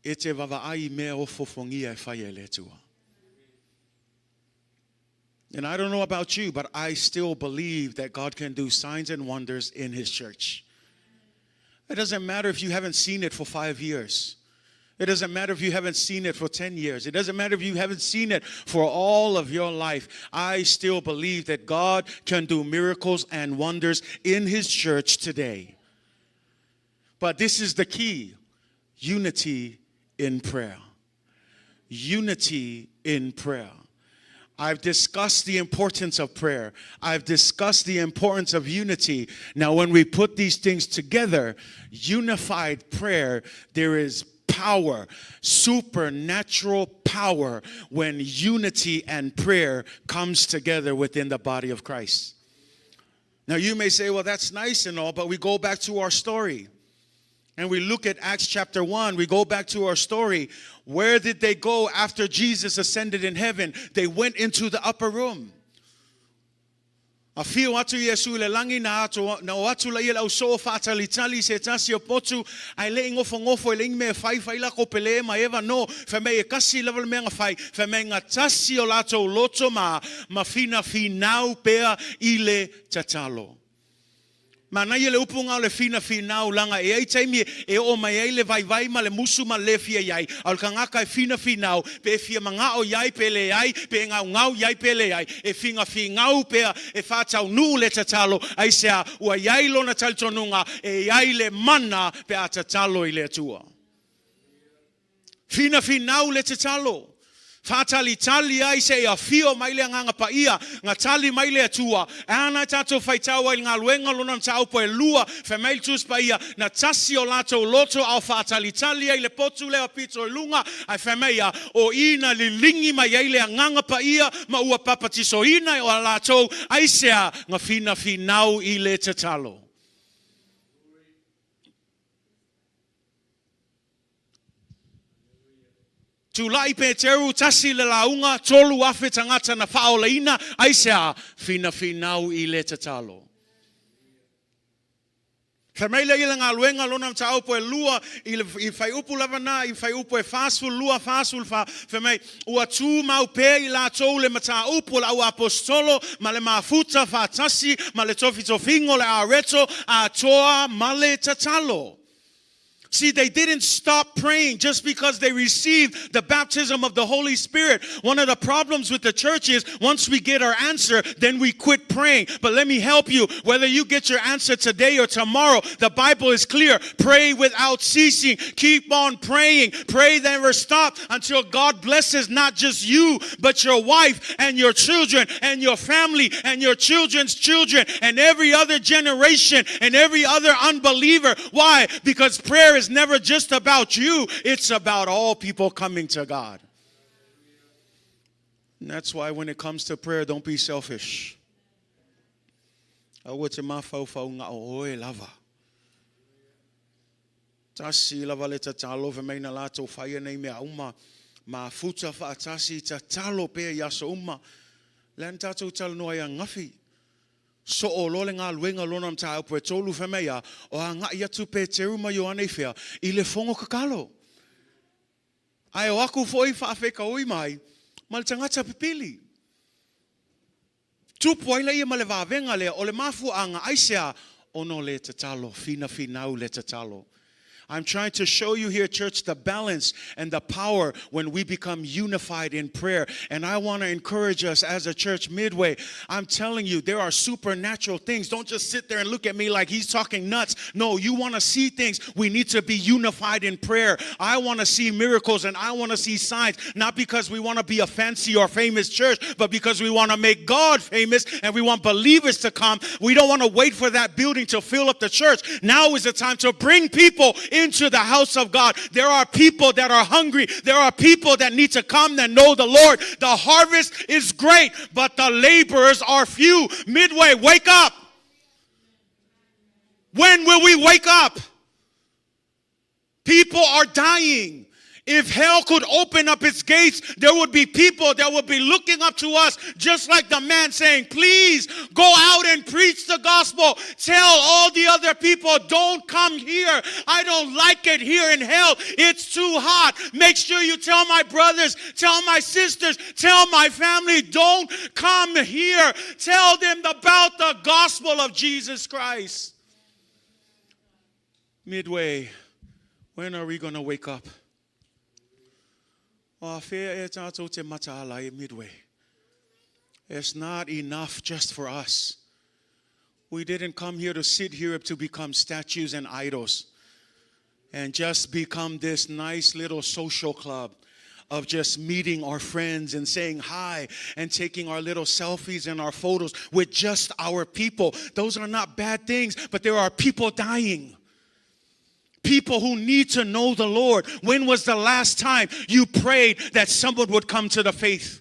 e te vaavaai i mea ofofogia e faia e le Atua. And I don't know about you, but I still believe that God can do signs and wonders in His church. It doesn't matter if you haven't seen it for 5 years. It doesn't matter if you haven't seen it for 10 years. It doesn't matter if you haven't seen it for all of your life. I still believe that God can do miracles and wonders in His church today. But this is the key unity in prayer. Unity in prayer. I've discussed the importance of prayer. I've discussed the importance of unity. Now, when we put these things together, unified prayer, there is power, supernatural power, when unity and prayer comes together within the body of Christ. Now, you may say, well, that's nice and all, but we go back to our story. And we look at Acts chapter 1, we go back to our story. Where did they go after Jesus ascended in heaven? They went into the upper room. Afio atu Iesu i le lagi na atu na o atu laia le au soo faatalitali se tasi o potu ae le i ngofongofo e le i mea e fai fai lako pele ma eva no fai mai e kasi lava le mea nga fai fai mai nga tasi o latou loto ma ma finafinau pea i le tatalo. Manaia le upu nga o le finafinau laga e iai taimi e oo mai ai le vaivai ma le musu ma le le fia iai, a o le kagaka e finafinau pe e fia magao iai pe leai, pe e gaugau iai pe leai, e figafigau pea e faataunuu le tatalo, aisea ua iai lona talitonuga e iai le mana pe a tatalo i le Atua. Finafinau le tatalo. Faatalitali ai se i afio mai le Agaga Paia, na tali mai le Atua. E ana e tatou faitau ai i le galuega lona mataupu e lua, fai mai le Tusi Paia, na tasi o latou loto a o faatalitali ai le potu lea pito i luga, ae fai mai ia, o i na liligi mai ai le Agaga Paia ma ua papatisoina e o latou, aisea, na finafinau i le tatalo. Tulai Peteru, tasi le lauga, 3,000 tagata na faaolaina, aisea? Finafinau i le tatalo. Fai mai lea i le galuega lona mataupu e lua i le i fuaiupu lava na i fuaiupu e 42, 44, fai mai, ua tumau pea i latou le mataupu o le auaposetolo ma le mafuta faatasi ma le tofitofiga o le areto atoa ma le tatalo. See, they didn't stop praying just because they received the baptism of the Holy Spirit. One of the problems with the church is once we get our answer, then we quit praying. But let me help you. Whether you get your answer today or tomorrow, the Bible is clear. Pray without ceasing. Keep on praying. Pray never stop until God blesses not just you, but your wife and your children and your family and your children's children and every other generation and every other unbeliever. Why? Because prayer is never just about you, it's about all people coming to God. And that's why when it comes to prayer, don't be selfish. Aua te mafaufau nga o oe lava. Tasi lava le tatalo fai mai na latou faia nei mea uma, mafuta faatasi tatalo pea i aso uma. Lea na tatou talanoa ai angafi. Soo loa le galuega lona mataupu e tolu fai mai a, o agai atu Peteru ma Ioane i fea? I le fono tatalo. Ae o aku foi faafetaui mai ma le tagata pipili. Tupu ai laia ma le vavega lea o le mafuaaga aisea? Ona o le tatalo, finafinau le tatalo. I'm trying to show you here, church, the balance and the power when we become unified in prayer. And I want to encourage us as a church midway. I'm telling you, there are supernatural things. Don't just sit there and look at me like he's talking nuts. No, you want to see things. We need to be unified in prayer. I want to see miracles and I want to see signs, not because we want to be a fancy or famous church, but because we want to make God famous and we want believers to come. We don't want to wait for that building to fill up the church. Now is the time to bring people into the house of God. There are people that are hungry. There are people that need to come and know the Lord. The harvest is great, but the laborers are few. Midway, wake up. When will we wake up? People are dying. If hell could open up its gates, there would be people that would be looking up to us, just like the man saying, Please go out and preach the gospel. Tell all the other people, don't come here. I don't like it here in hell. It's too hot. Make sure you tell my brothers, tell my sisters, tell my family, don't come here. Tell them about the gospel of Jesus Christ. Midway, when are we going to wake up? O afea e tātou te mataala e Midway. It's not enough just for us. We didn't come here to sit here to become statues and idols and just become this nice little social club of just meeting our friends and saying hi and taking our little selfies and our photos with just our people. Those are not bad things, but there are people dying. People who need to know the Lord. When was the last time you prayed that someone would come to the faith?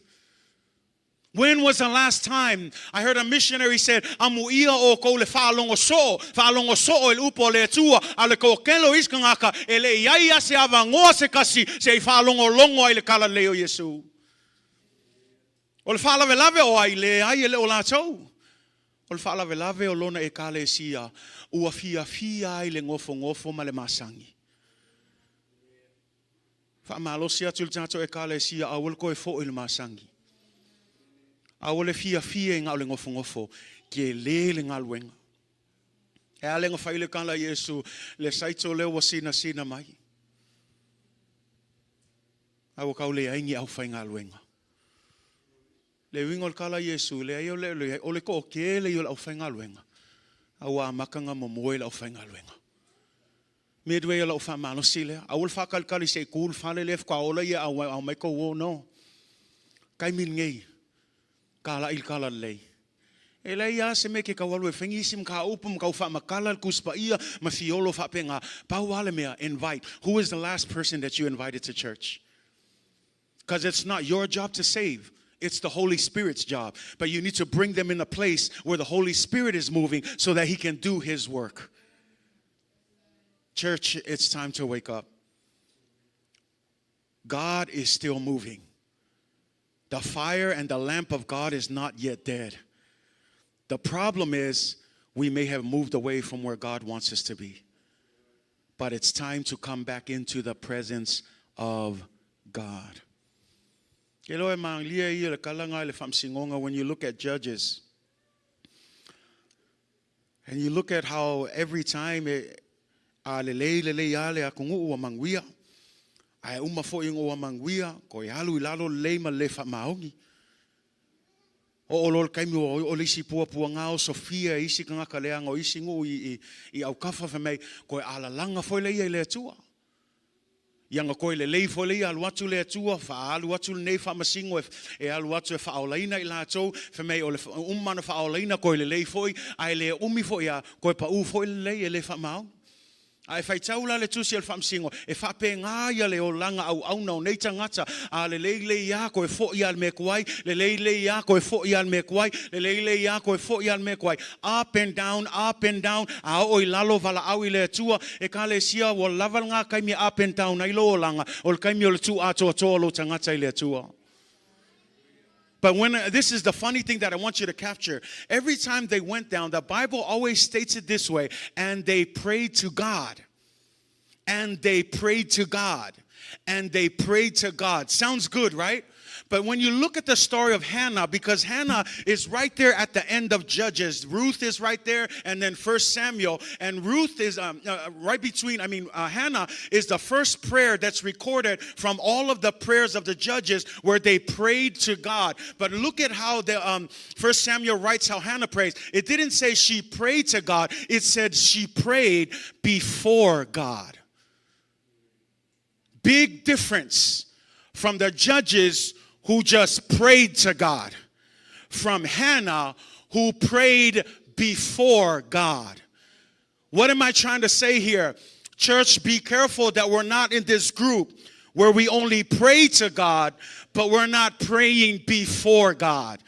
When was the last time I heard a missionary said, Amuia o kou le whaalongo so, whaalongo so e le upo le tua, a le kōkelo iska ngaka, e le iai a se avangoa se kasi, se i whaalongo longo ai le kala leo Yesu. O le whaalavelave o ai le ai e le o lātou. O le faalavelave o lona Ekalesia ua fiafia ai le gofogofo ma le masangi. Faamalosi atu i le tatou Ekalesia aua le toe foʻi i le masangi. Aua le fiafia i gao le gofogofo, tele le galuega. E a le gafai le kala Iesu le saito lea ua sinasina mai. A ua kau leai ni aufaigaluega. Le uiga o le tala a Iesu, leai o le leai, o le toʻatele ia o le aufaigaluega, a ua amata ona momoe le aufaigaluega. Midway o lau faamalosi lea. Aua le faatalitali se i tu le fale lea faatoa ola ia aumai tou o. No. Taimi lenei, talai le tala lelei. E leai lava se mea e te tau alu e fai nisi mataupu ma tau faamatala le Tusi Paia ma fiolo faapena. Pau lava le mea, invite. Who is the last person that you invited to church? Because it's not your job to save. It's the Holy Spirit's job. But you need to bring them in a place where the Holy Spirit is moving so that He can do His work. Church, it's time to wake up. God is still moving. The fire and the lamp of God is not yet dead. The problem is we may have moved away from where God wants us to be. But it's time to come back into the presence of God. Ke loa e malia ia le kalaga i le faamasinoga when you look at Judges. And you look at how every time e a lelei lelei lava le atunuu ua manuia, ae uma foi ina ua manuia, toe alu i lalo le lelei ma le le faamaoni. Oo loa le taimi ua oo le isi puapuaga osofia e isi tagata leaga o isi nuu i i autafa fai mai, toe alalaga foi lea i le Atua. Ia na toe lelei foi lea alu atu le Atua, faaalu atu lenei faamasino e alu atu e faaolaina i latou, fai mai o le uma ona faaolaina toe lelei foi, ae le umi foi a, toe pau foi le lelei e le faamaoni. A e faitau la le Tusi a le Faamasino, e faapena ia le olaga auauna o nei tagata, a lelei lelei a toe foi a le mea tuai, lelei lelei a toe foi a le mea tuai, lelei lelei a toe foi a le mea tuai, up and down, up and down, a oo i lalo valaau i le Atua, Ekalesia ua lava lena taimi e up and down ai lou olaga, o le taimi o le tuu atoatoa o lou tagata i le Atua. But when this is the funny thing that I want you to capture. Every time they went down, the Bible always states it this way, and they prayed to God. And they prayed to God. And they prayed to God. Sounds good, right? But when you look at the story of Hannah, because Hannah is right there at the end of Judges, Ruth is right there, and then First Samuel, and Ruth is right between. I mean, Hannah is the first prayer that's recorded from all of the prayers of the judges where they prayed to God. But look at how the First Samuel writes how Hannah prays. It didn't say she prayed to God; it said she prayed before God. Big difference from the judges who just prayed to God, from Hannah who prayed before God. What am I trying to say here? Church, be careful that we're not in this group where we only pray to God, but we're not praying before God.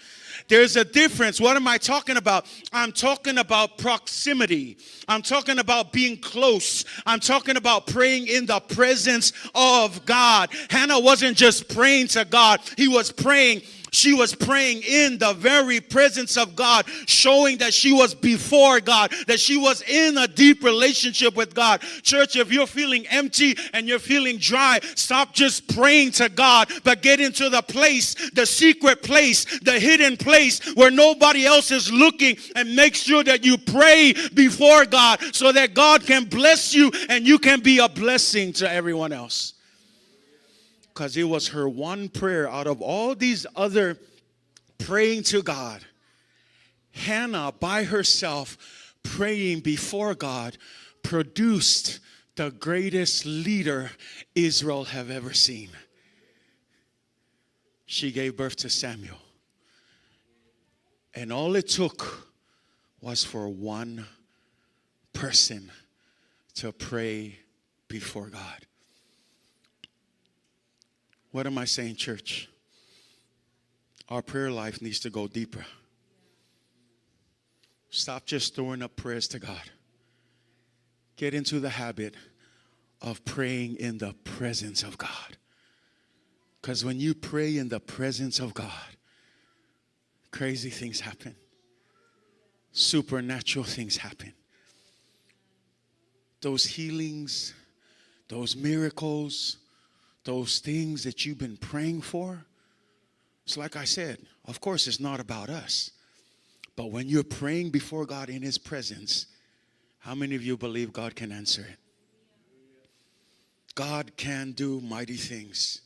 There's a difference. What am I talking about? I'm talking about proximity. I'm talking about being close. I'm talking about praying in the presence of God. Hannah wasn't just praying to God, he was praying. She was praying in the very presence of God, showing that she was before God, that she was in a deep relationship with God. Church, if you're feeling empty and you're feeling dry, stop just praying to God, but get into the place, the secret place, the hidden place where nobody else is looking, and make sure that you pray before God so that God can bless you and you can be a blessing to everyone else. Because it was her one prayer out of all these other praying to God. Hannah, by herself, praying before God, produced the greatest leader Israel have ever seen. She gave birth to Samuel. And all it took was for one person to pray before God. What am I saying, church? Our prayer life needs to go deeper. Stop just throwing up prayers to God. Get into the habit of praying in the presence of God. Because when you pray in the presence of God, crazy things happen. Supernatural things happen. Those healings, those miracles, those things that you've been praying for. It's like I said, of course, it's not about us. But when you're praying before God in His presence, how many of you believe God can answer it? God can do mighty things.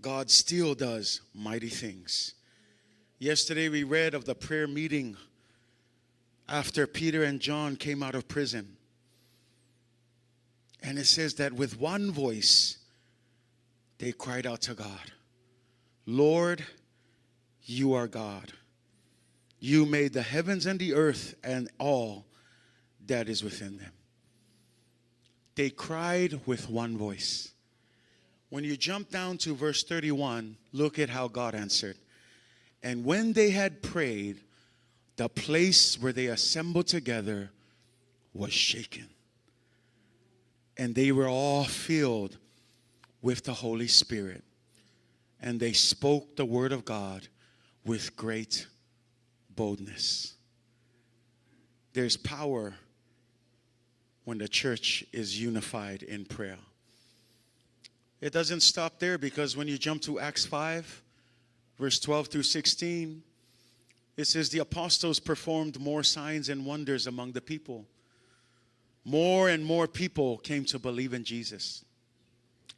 God still does mighty things. Yesterday we read of the prayer meeting after Peter and John came out of prison. And it says that with one voice, they cried out to God, "Lord, you are God. You made the heavens and the earth and all that is within them." They cried with one voice. When you jump down to verse 31, look at how God answered. And when they had prayed, the place where they assembled together was shaken. And they were all filled with the Holy Spirit. And they spoke the word of God with great boldness. There's power when the church is unified in prayer. It doesn't stop there, because when you jump to Acts 5, verse 12 through 16, it says the apostles performed more signs and wonders among the people. More and more people came to believe in Jesus.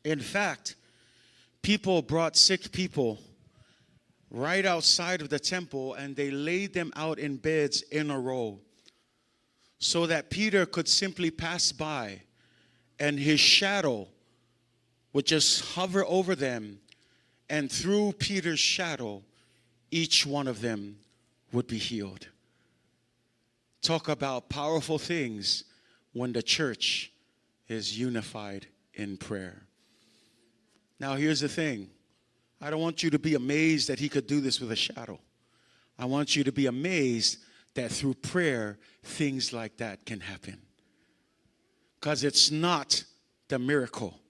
In fact, people brought sick people right outside of the temple, and they laid them out in beds in a row so that Peter could simply pass by and his shadow would just hover over them, and through Peter's shadow, each one of them would be healed. Talk about powerful things when the church is unified in prayer. Now, here's the thing. I don't want you to be amazed that he could do this with a shadow. I want you to be amazed that through prayer, things like that can happen. Because it's not the miracle.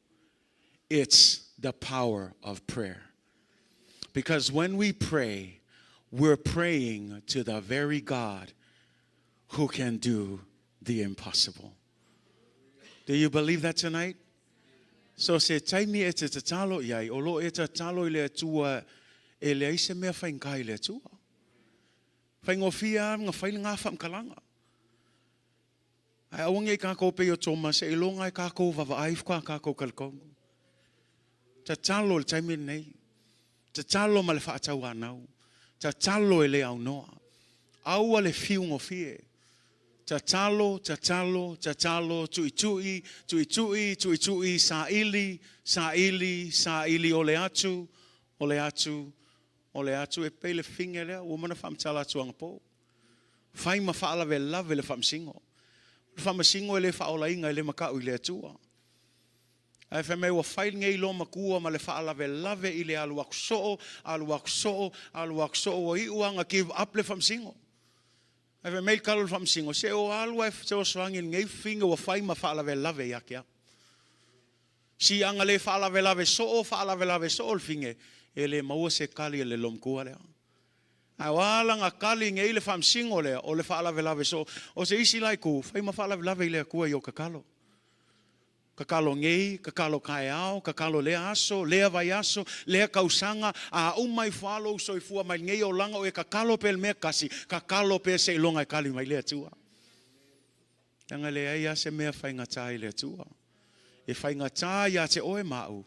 It's the power of prayer. Because when we pray, we're praying to the very God who can do the impossible. Do you believe that tonight? So se taimi e te tatalo i ai, o lo o e tatalo i le Atua e leai se mea faigata i le Atua. Faigofie lava ona fai lena faamatalaga. Ae aua ne i tatou pei o Toma, seiloga e tatou vaavaai faatoa tatou talitonu. Tatalo i le taimi lenei. Tatalo ma le faatauanau. Tatalo e le aunoa. Aua le fiu gofie. Tatalo, tatalo, tatalo, tuitui, tuitui, tuitui, saili, saili, saili, o le atu, o le atu, o le atu. E pei le fine lea, ua uma ona faamatala atu anapo. Fai ma faalavelave le faamasino. O le faamasino e le faaolaina, e le matau i le Atua. Ae fai mai ua fai lenei loomatua ma le faalavelave i le alu atu soo, alu atu soo, alu atu soo, ua iu lava ina give up le faamasino. Ae fai mai le tala o le faamasino, se o alu ae fesoasoani i lenei fine ua fai ma faalavelave ia te au. Si aga le faalavelave soo, faalavelave soo le fine, e le maua se tali a le loomatua lea. Ae o a lana tali nei le faamasino lea, o le faalavelave soo. O se isi la itu, fai ma faalavelave i le Atua i ou tatalo. Tatalo nei, tatalo taeao, tatalo lea aso, lea vaiaso, lea tausaga, a uma ifo lava lou soifua mai lenei olaga o e tatalo pea i le mea tasi, tatalo pea seiloga e tali mai le Atua. Leaga e leai lava se mea faigata i le Atua. E faigata ia te oe ma au,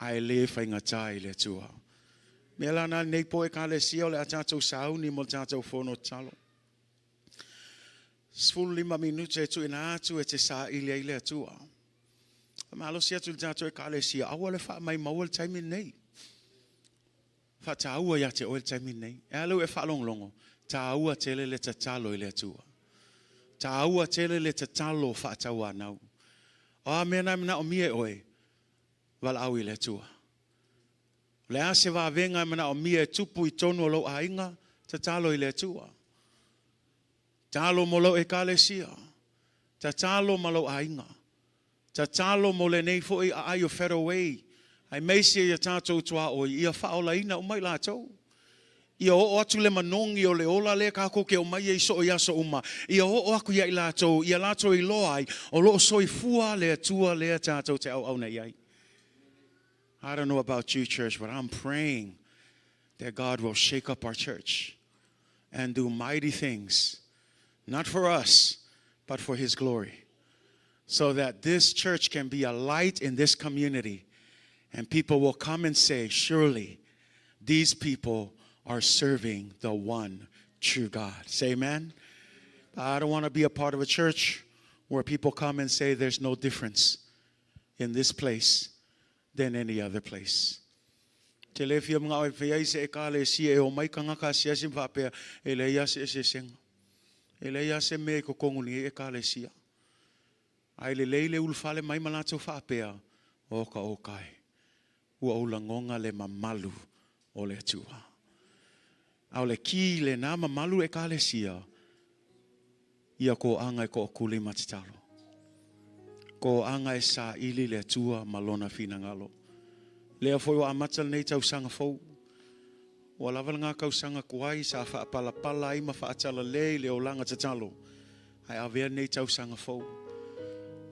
ae le faigata i le Atua. O le mea la lena lenei po Ekalesia o le a tatou sauni mo le tatou fono tatalo. 15 minute e tuuina atu e te saili ai le Atua. Faamalosi atu i le tatou Ekalesia, aua le faamaimaua le taimi lenei. Faataua ia te oe le taimi lenei. E a lou e faalogologo, taua tele le tatalo i le Atua. Taua tele le tatalo faatauanau. O a mea na e manaomia e oe, valaau i le Atua. O le a se vavega e manaomia e tupu i totonu o lou aiga, tatalo i le Atua. Tatalo mo lou Ekalesia. Tatalo ma lou aiga. Tatalo mo lenei foi aai o Federal Way, aemaise ia tatou tuaoi, ia faaolaina uma i latou. Ia oo atu le manogi o le ola lea tatou te omai ai soo i aso uma, ia oo atu ia i latou, ia latou iloa ai, o lo o soifua le Atua lea tatou te auauna i ai. I don't know about you, church, but I'm praying that God will shake up our church and do mighty things, not for us, but for His glory, so that this church can be a light in this community and people will come and say, surely these people are serving the one true God. Say amen. I don't want to be a part of a church where people come and say there's no difference in this place than any other place. Te le fia manao e fai ai se ekalesia e omai tagata asiasi ma faapea e leai lava se eseesega. E leai lava se mea i totonu o lenei ekalesia. Ae lelei le ulufale mai ma latou faapea, oka oka e, ua ou lagona le mamalu o le Atua. A o le ki lena mamalu ekalesia, ia toaga e toakuli ma tatalo. Toaga e saili le Atua ma lona finagalo. Lea foi ua amata lenei tausaga fou. Ua lava lena tausaga tuai sa faapalapala ai ma faatalale i le olaga tatalo, ae avea lenei tausaga fou.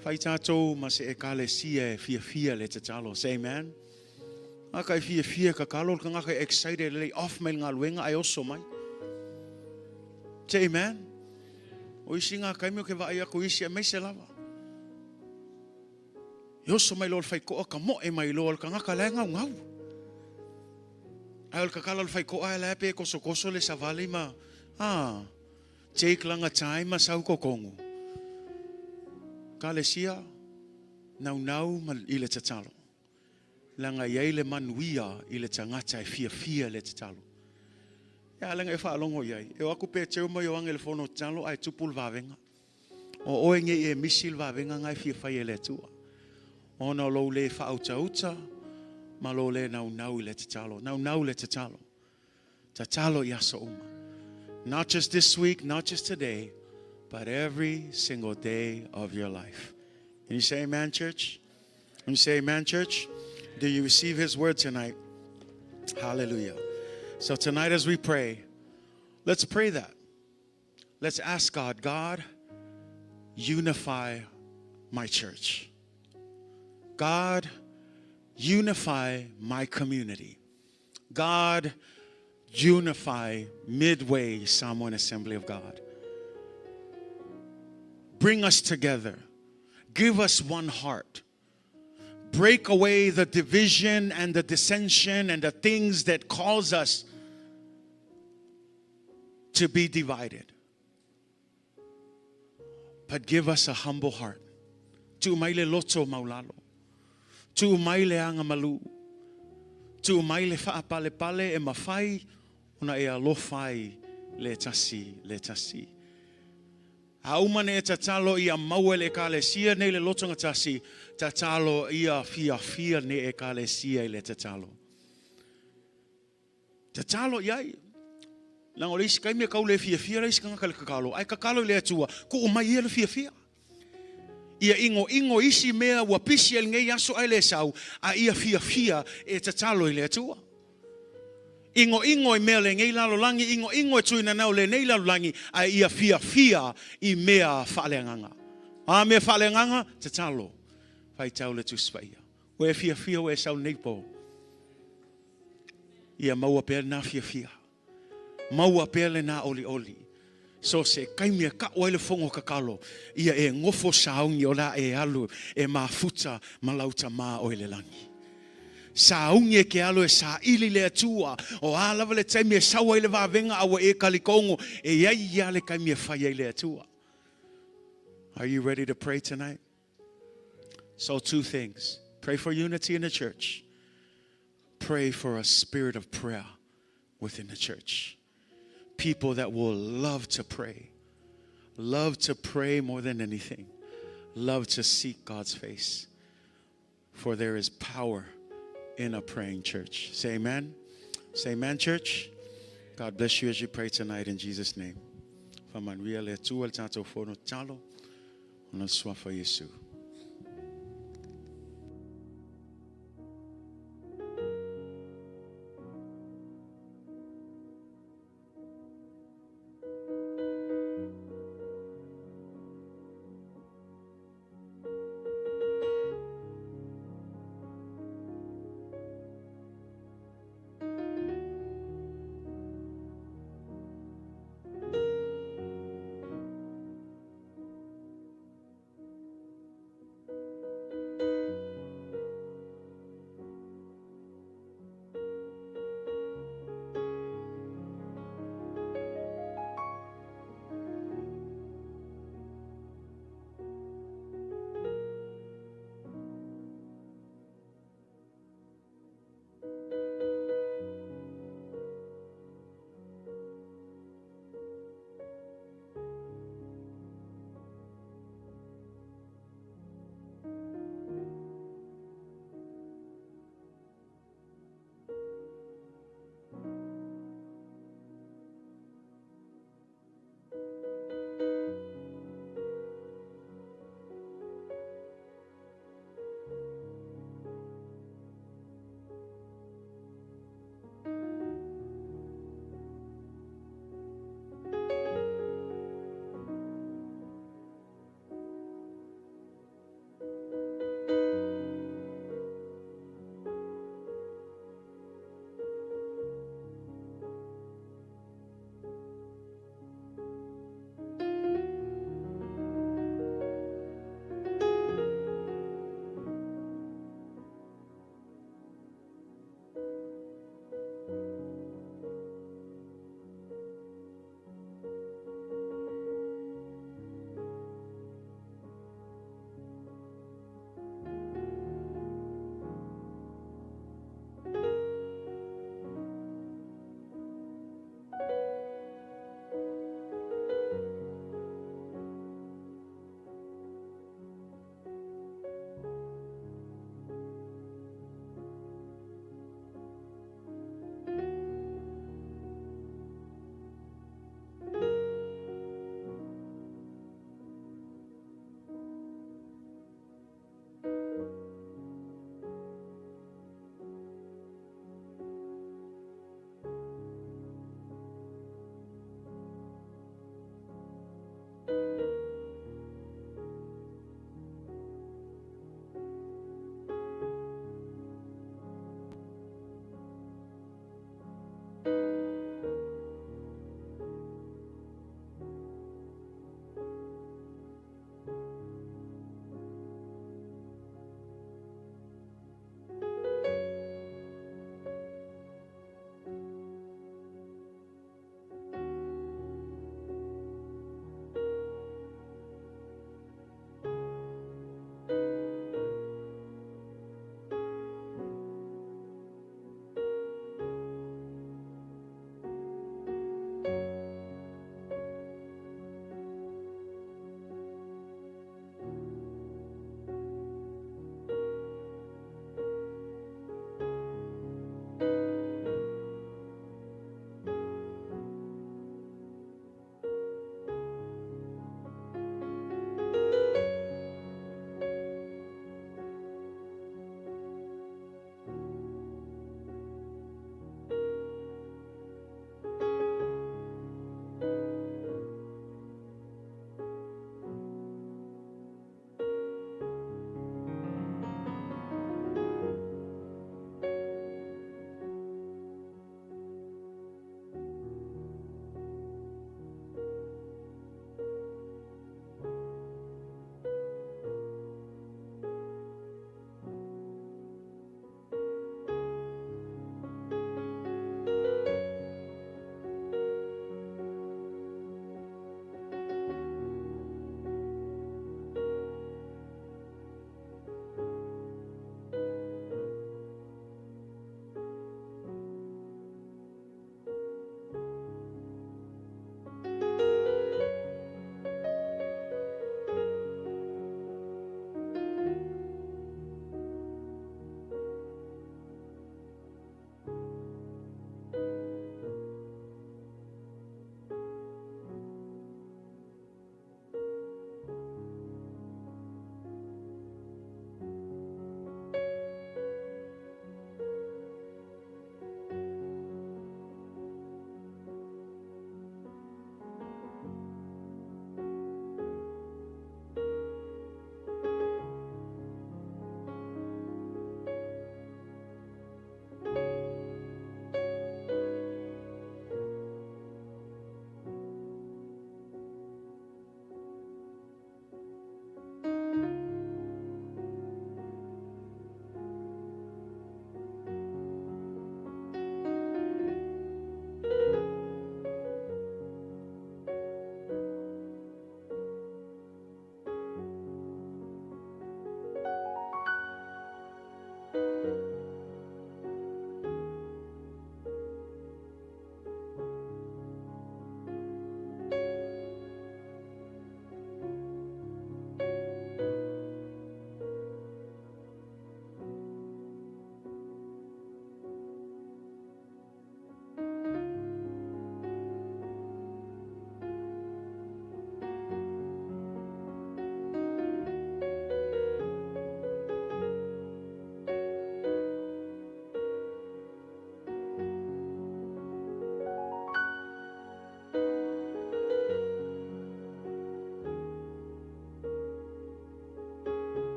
Fai tatou ma se ekalesia e fiafia le tatalo. Say amen. Tagata e fiafia e tatalo, le tagata e excited e lei off mai le galuega ae oso mai. Say amen. O isi ngā taimi o ke vaai aku isi aemaise lava. E oso mai loa le faikoa ka moe mai loa le tagata la e gaugau. Ae o le tatalo a le faikoa e la e pe kosokoso le savali ma ah, take langa time ma sau kokongu. Kalesia, naunau ma i le tatalo. Leaga e i ai le manuia i le tagata e fiafia i le tatalo. Ia leaga e faalogo i ai. E o atu pe teu mai o age i le fono tatalo ae tupu le vavega. O oe nei e misi le vavega na e fia fai e le Atua. Ona o lou le faautauta ma lou le naunau i le tatalo. Naunau le tatalo. Tatalo i aso uma. Not just this week, not just today, but every single day of your life. Can you say amen, church? Can you say amen, church? Do you receive his word tonight? Hallelujah. So tonight as we pray, let's pray that. Let's ask God, God, unify my church. God, unify my community. God, unify Midway Samoan Assembly of God. Bring us together. Give us one heart. Break away the division and the dissension and the things that cause us to be divided. But give us a humble heart. Tuu mai le loto maulalo. Tuu mai le agamalu. Tuu mai le faapalepale e mafai ona e alofa ai le tasi le tasi. A uma ona e tatalo ia maua e le Ekalesia nei le lotogatasi, tatalo ia fiafia le Ekalesia i le tatalo. Tatalo i ai. Leaga o le isi taimi e tau le fiafia le isi tagata i le tatalo, ae tatalo i le Atua, tuu mai ia le fiafia. Ia inoino isi mea ua pisi ai lenei aso ae le sau, a ia fiafia e tatalo i le Atua. Inoino i mea o lenei lalolagi, inoino e tuinanau lenei lalolagi, ae ia fiafia i mea faaleagaga. O a mea faaleagaga? Tatalo, faitau le Tusi Paia. Ua e fiafia ua e sau nei po. Ia maua pea lena fiafia. Maua pea lena olioli. So se taimi e tau ai le fono tatalo, ia e nofo sauni o le a e alu e mafuta ma lau Tama o i le lagi. Sauni e ke alu e saili le Atua, o a lava le taimi e sau ai le vavega a ua e talitogo, e i ai lava le taimi e fai ai le Atua. Are you ready to pray tonight? So two things. Pray for unity in the church. Pray for a spirit of prayer within the church. People that will love to pray. Love to pray more than anything. Love to seek God's face. For there is power in a praying church. Say amen. Say amen, church. God bless you as you pray tonight in Jesus' name. Faamanuia le Atua le tatou fono tatalo ona le suafa Iesu.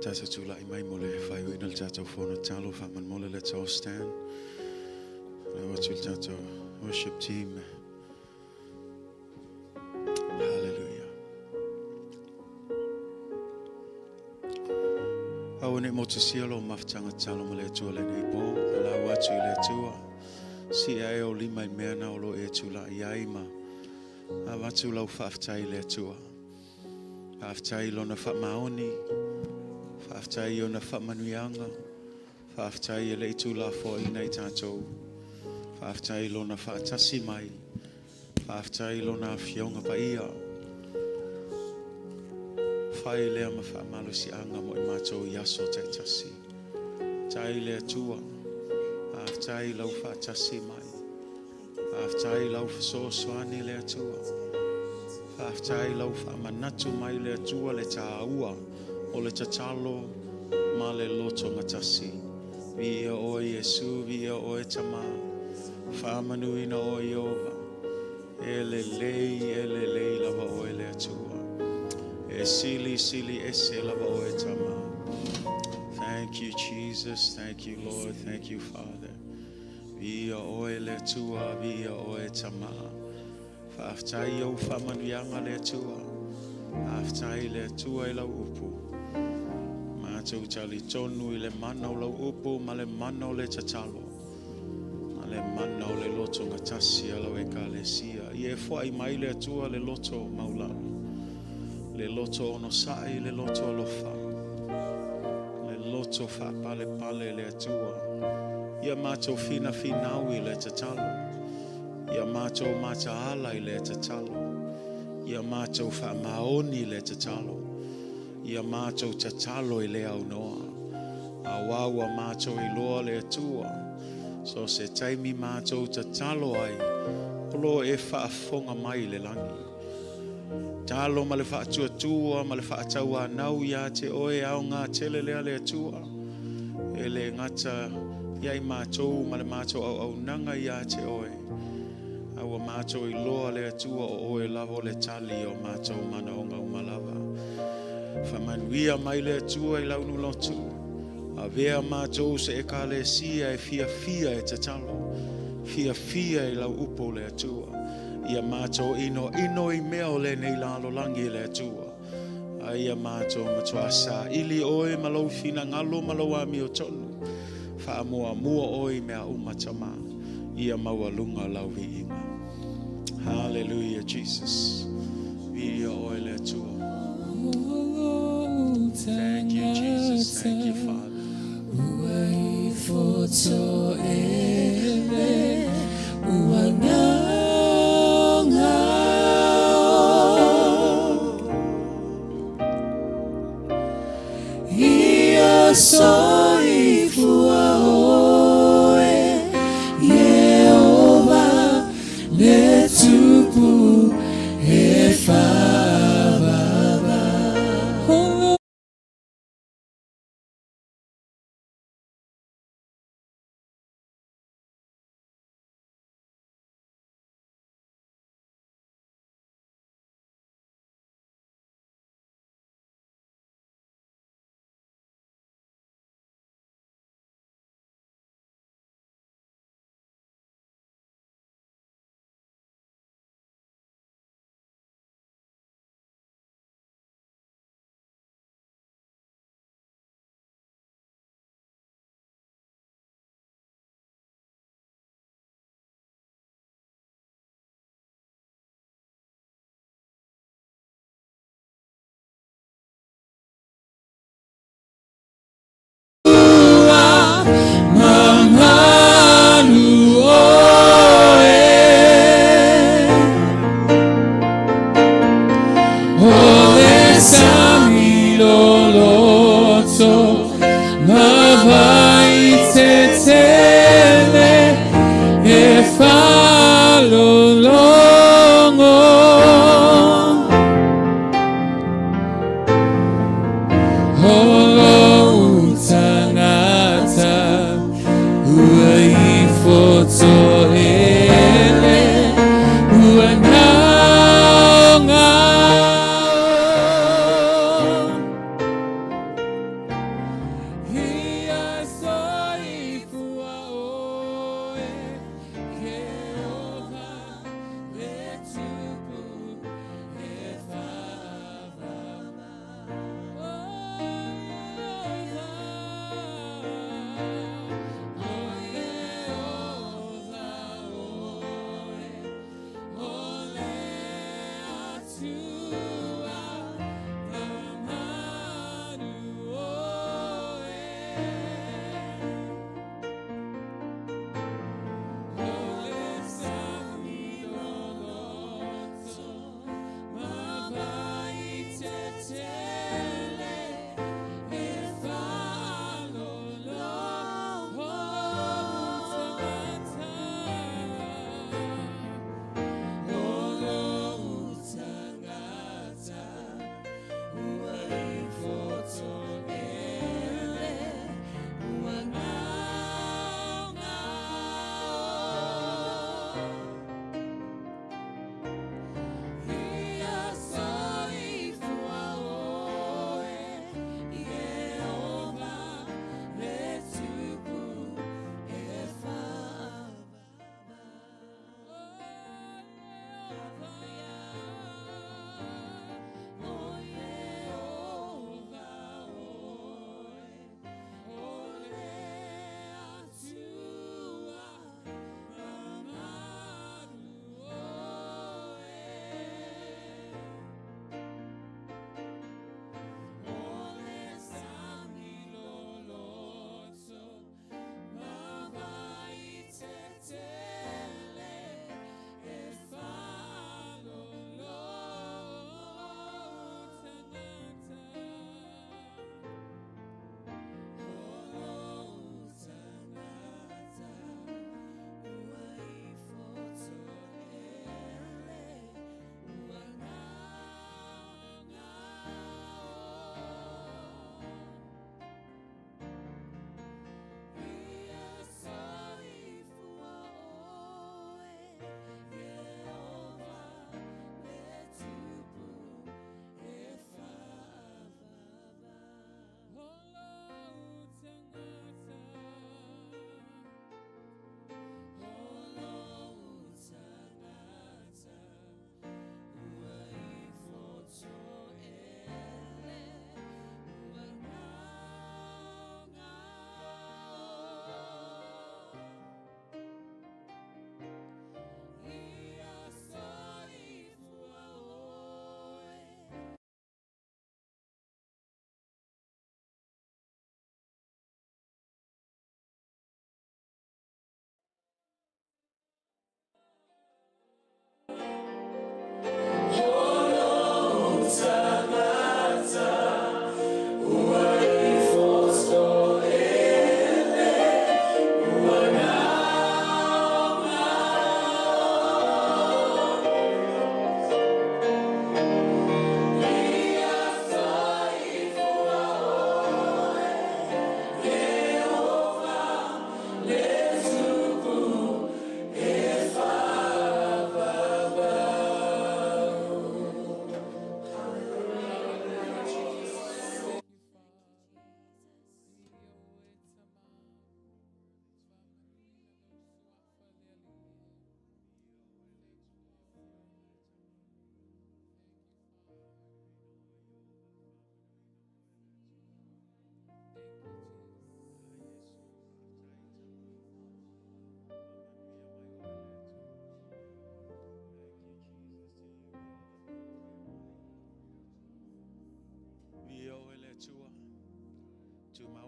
Tatou tulai mai mo le faaiuina o le tatou fono tatalo faamolemole. Let's all stand. Lau atu le tatou worship team. Hallelujah. Aua ne i motusia lou mafutaga tatalo ma le Atua i lenei po. Alau atu i le Atua. Sii ae ou lima i mea na o lo o e tulai ai ma avatu lau faafetai i le Atua. Faafetai i Lona faamaoni, faafetai i Ona faamanuiaga, faafetai e le i tuulafoaiina i tatou, faafetai i Lona faatasi mai, faafetai i Lona Afioga Paia. Fai lea ma faamalosiaga mo i matou i aso taitasi. Faafetai i le Atua, faafetai i lau faatasi mai. Faafetai i lau fesoasoani le Atua. Faafetai i lau faamanatu mai le Atua le tāua o le tatalo ma le loto gatasi. Viia oe Iesu, viia oe Tama, faamanuina oe Ieova. E lelei, e lelei lava oe le Atua. E sili sili ese lava oe Tama. Thank you Jesus, thank you Lord, thank you Father. Viia oe le Atua, viia oe Tama. Faafetai i ou faamanuiaga le Atua. Faafetai i le Atua i lau upu. Matou talitonu i le mana o lau upu ma le mana o le tatalo. Ma le mana o le loto gatasi a lau ekalesia. Ia e foai mai le Atua le loto maulalo. Le loto onosai, le loto alofa. Le loto faapalepale le Atua. Ia matou finafinau i le tatalo. Ia matou mataala i le tatalo. Ia matou faamaoni i le tatalo. Ia matou tatalo i le aunoa. Auā ua matou iloa le Atua. So se taimi matou tatalo ai, o lo o e faafofoga mai i le lagi. Talo ma le faatuatua ma le faatauanau ia te oe aoga tele lea le Atua. E le gata ia i matou ma le matou auaunaga ia te oe. A ua matou iloa le Atua o oe lava o le tali o matou manaoga uma lava. Faamanuia mai le Atua i lau nulotu. Avea matou se ekalesia e fiafia e tatalo. Fiafia i lau upu le Atua. Ia matou inoino i mea o lenei lalolagi le Atua. A ia matou matua saili oe ma lou finagalo ma lou amiotonu. Faamuamua oe i mea uma Tama. Ia maualuga lau viiga. Hallelujah, Jesus. Viia oe le Atua. Thank you, Jesus. Thank you, Father.
Ua ifo toʻele ua gaogao Ia soifua oe Ieova le Tupu e faavavau.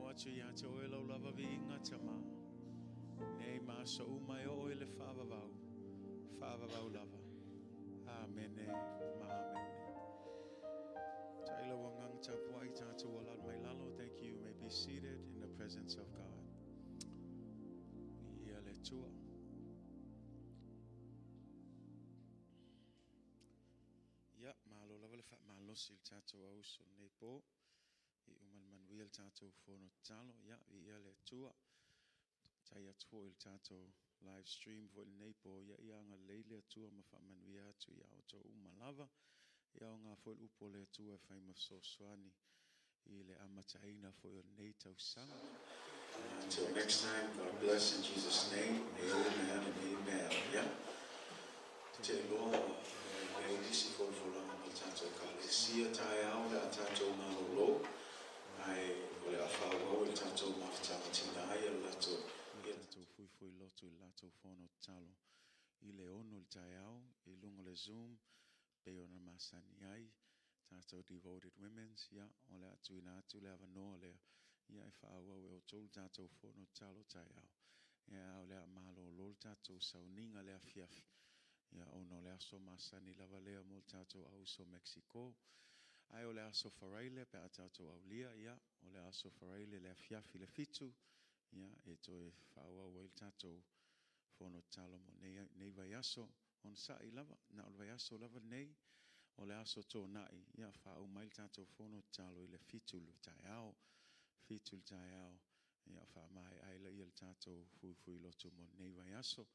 Atu ia te oe lau lava viiga tamā. Nei ma so uma e oe le whaavavau. Whaavavau lava. Amene ma amene. Taila wangang tapuai tātou alat mai lalo. Thank you. You may be seated in the presence of God. Ia le tua. Ia, malo lava le whaamalosi le tātou auso nei pō. I umal manuia le tātou fono talo, ia, i ia le tua. Tai atu i le tātou live stream fo i nei pō, ia ia anga leile atua ma whaamanuia atu ia o tō uma lava. Ia o ngā fo i upo le atua e whai mafsosoani i le amataina fo i o nei tausaga. Until next time, God bless in Jesus' name. Amen and amen. Yeah. Te loa, le nisi fo folanga ma tātou ka le sia tai au le a tātou malolo. Ai, o le awhau au le tātou mafutanga tina ai a lato. Ia tātou fui lotu i lato fono talo. I le ono le tai au, i lunga le Zoom, Pei ona masani ai tatou devoted women's, ia, o le a tuuina atu le avanoa lea, ia, e faaauau e outou le tatou fono tatalo taeao. Ia, a o le a malolo le tatou sauniga le afiafi, ia, ona o le aso masani lava lea mo le tatou auuso Mexico. Ae o le aso Faraile pe a tatou aulia, ia, o le aso Faraile le afiafi i le 7, ia, e toe faaauau ai le tatou fono tatalo mo nei vaiaso. Onosai lava, na o le vaiaso lava lenei, o le aso Toonai, ia, faauma ai le tatou fono tatalo i le 7 i le taeao. 7 i le taeao, ia, faamaea ai lea o le tatou fuifui lotu mo lenei vaiaso.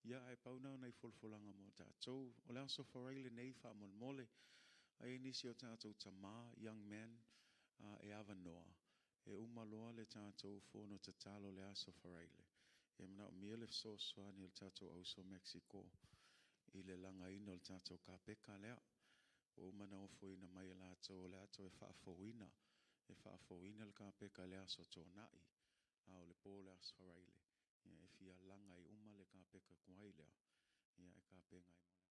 Ia, ae pau na o nai folafolaga mo tatou. O le aso Faraile nei faamolemole, ai nisi o tatou tama, young men, e avanoa, e uma loa le tatou fono tatalo le aso Faraile. E manaomia le fesoasoani o le tatou auso Mexico i le lagaina o le tatou kapeka lea. Ua uma ona ofoina mai e latou o le a toe faafouina, e faafouina le kapeka i le aso Toonai, a o le po o le aso Faraile, ia, e fia laga ai uma le kapeka tuai lea, ia, e tapena ai mo le